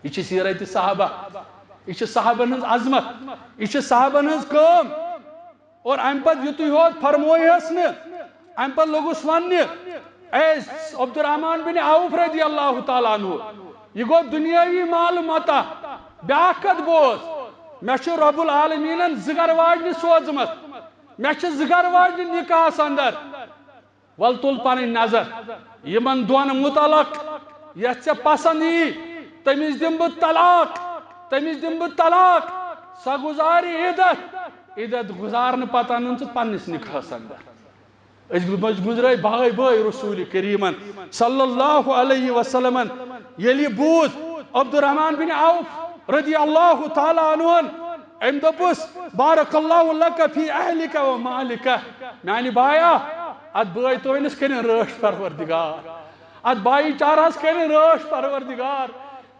یہِ چھِ سیرت صحابہ، یہِ چھِ صحابن ہٕنٛز عظمت، یہِ چھِ صحابن ہٕنٛز کٲم۔ اور امہِ پتہٕ یُتُے ہوت فرمویس نہٕ، امہِ پتہٕ لوٚگُس وننہِ، اے عبدالرحمن بن عوف رضی اللہ تعالیٰ عنہ، یہِ گوٚو دُنیٲوی مال متاع۔ بیاکھ کتھ بوز، مےٚ چھُ رب العالمیٖنن زٕ گرٕ واجنہِ سوزمژ، مےٚ چھِ زٕ گرٕ واجنہِ نکاحس اندر۔ ول تُل پنٕنۍ نظر، یِمن دۄن متعلق یتھ ژےٚ پسند یی، تٔمِس دِمہٕ بہٕ طلاق، تٔمِس دِمہٕ بہٕ طلاق۔ سۄ گُزارِ عدت، عدت گُزارنہٕ پتہٕ انُن ژٕ پننِس نکاحس اندر۔ أسۍ گُ-، أسۍ گُزرے بٲے بٲے رسول کریمن صلی اللہ علیہ وسلمن۔ ییٚلہِ یہِ بوٗز عبدالرحمن بن عوف رضی اللہ تعالیٰ عنہن، أمۍ دوٚپُس، "بارک اللہ لک فی اہلک و مالک"۔ میانہِ بایا، اتھ بٲے تٲنِس کٔرِن رٲچھ پروردگار، اتھ بایی چارہس کٔرِن رٲچھ پروردگار۔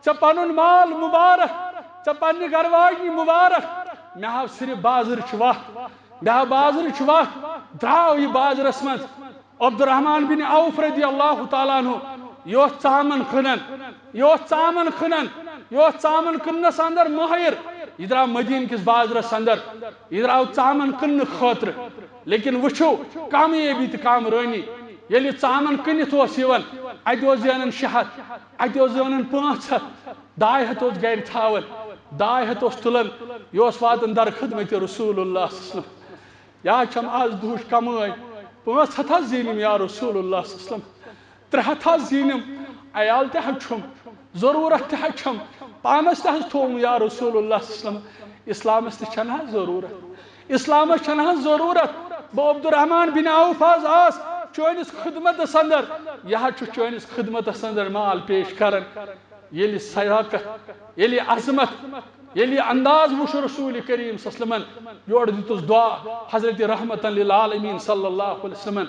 ژےٚ پنُن مال مبارک، ژےٚ پننہِ گرٕ واجنہِ مبارک۔ مےٚ ہاو صرف بازرٕچ وتھ، مےٚ ہاو بازرٕچ وتھ۔ درٛاو یہِ بازرس منٛز۔ عبدالرحمن بن عوف رضی اللہ تعالیٰ عنہ، یہِ اوس ژامن کٕنان، یہِ اوس ژامن کٕنان، یہِ اوس ژامن کٕننس اندر مٲہِر۔ یہِ درٛاو مدیٖنہٕ کِس بازرس اندر، یہِ درٛاو ژامن کٕننہٕ خٲطرٕ۔ لیکن وٕچھِو، کامیٲبی تہٕ کامرٲنی۔ ییٚلہِ یہِ ژامن کٕنِتھ اوس یِوان، اتہِ اوس زینان شےٚ ہتھ، اتہِ اوس زینان پانٛژھ ہتھ۔ ڈاے ہتھ اوس گرِ تھاوان، ڈاے ہتھ اوس تُلان، یہِ اوس واتان در خدمت رسول اللہ صلی اللہ علیہ وسلم۔ یا چھم آز دُہٕچ کمٲے، پانٛژھ ہتھ حظ زیٖنِم یا رسول اللہ صلی اللہ علیہ وسلم، ترٛےٚ ہتھ حظ زیٖنِم، عیال تہِ حظ چھُم، ضروٗرت تہِ حظ چھم، پانس تہِ حظ تھووُم یا رسول اللہ صلی اللہ علیہ وسلم۔ اسلامس تہِ چھنہٕ حظ ضروٗرت، اسلامس چھنہٕ حظ ضروٗرت۔ بہٕ عبدالرحمان بن عوف حظ آس چٲنِس خدمتس اندر، یہِ حظ چھُ چٲنِس خدمتس اندر مال پیش کران۔ ییٚلہِ صداقت، ییٚلہِ عظمت، ییٚلہِ یہِ انداز وُچھ رسول کریم صلی اللہ علیہ وسلمن، یورٕ دِتُس دعا حضرت رحمتن للعالمین صلی اللہ علیہ وسلمن۔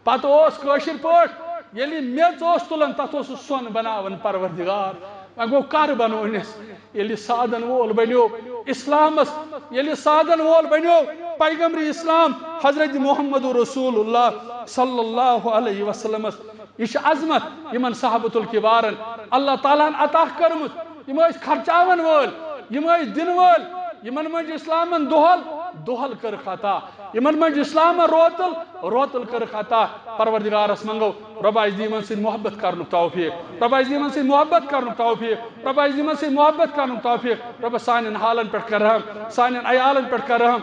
پتہٕ اوس کٲشِر پٲٹھۍ، ییٚلہِ میٚژ اوس تُلان، تتھ اوس سُہ سۄن بناوان پروردگار۔ وۄنۍ گوٚو کر بنوونس؟ ییٚلہِ سادن وول بنیو اسلامس، ییٚلہِ سادن وول بنیو پیغمبر اسلام حضرت محمد رسول اللہ صلی اللہ علیہ وسلمس۔ یہِ چھِ عظمت یِمن صحابت الکبارن اللہ تعالیٰ ہن عطا کٔرمٕژ۔ یِم ٲسۍ خرچاون وٲلۍ، یِم ٲسۍ دِنہٕ وٲلۍ، یِمن منٛز اسلامن دۄہل، دۄہل کٔرٕکھ عطا، یِمن منٛز اسلامن روتل، روتل کٔرٕکھ عطا۔ پروردگارس منٛگو، رۄب اَسہِ دِ یِمن سۭتۍ محبت کرنُک توفیق، رۄب اَسہِ دِ یِمن سۭتۍ محبت کرنُک توفیق، رۄب اَسہِ دِ یِمن سۭتۍ محبت کرنُک توفیق۔ رۄب سانٮ۪ن حالن پٮ۪ٹھ کر رحم، سانٮ۪ن عیالن پٮ۪ٹھ کر رحم۔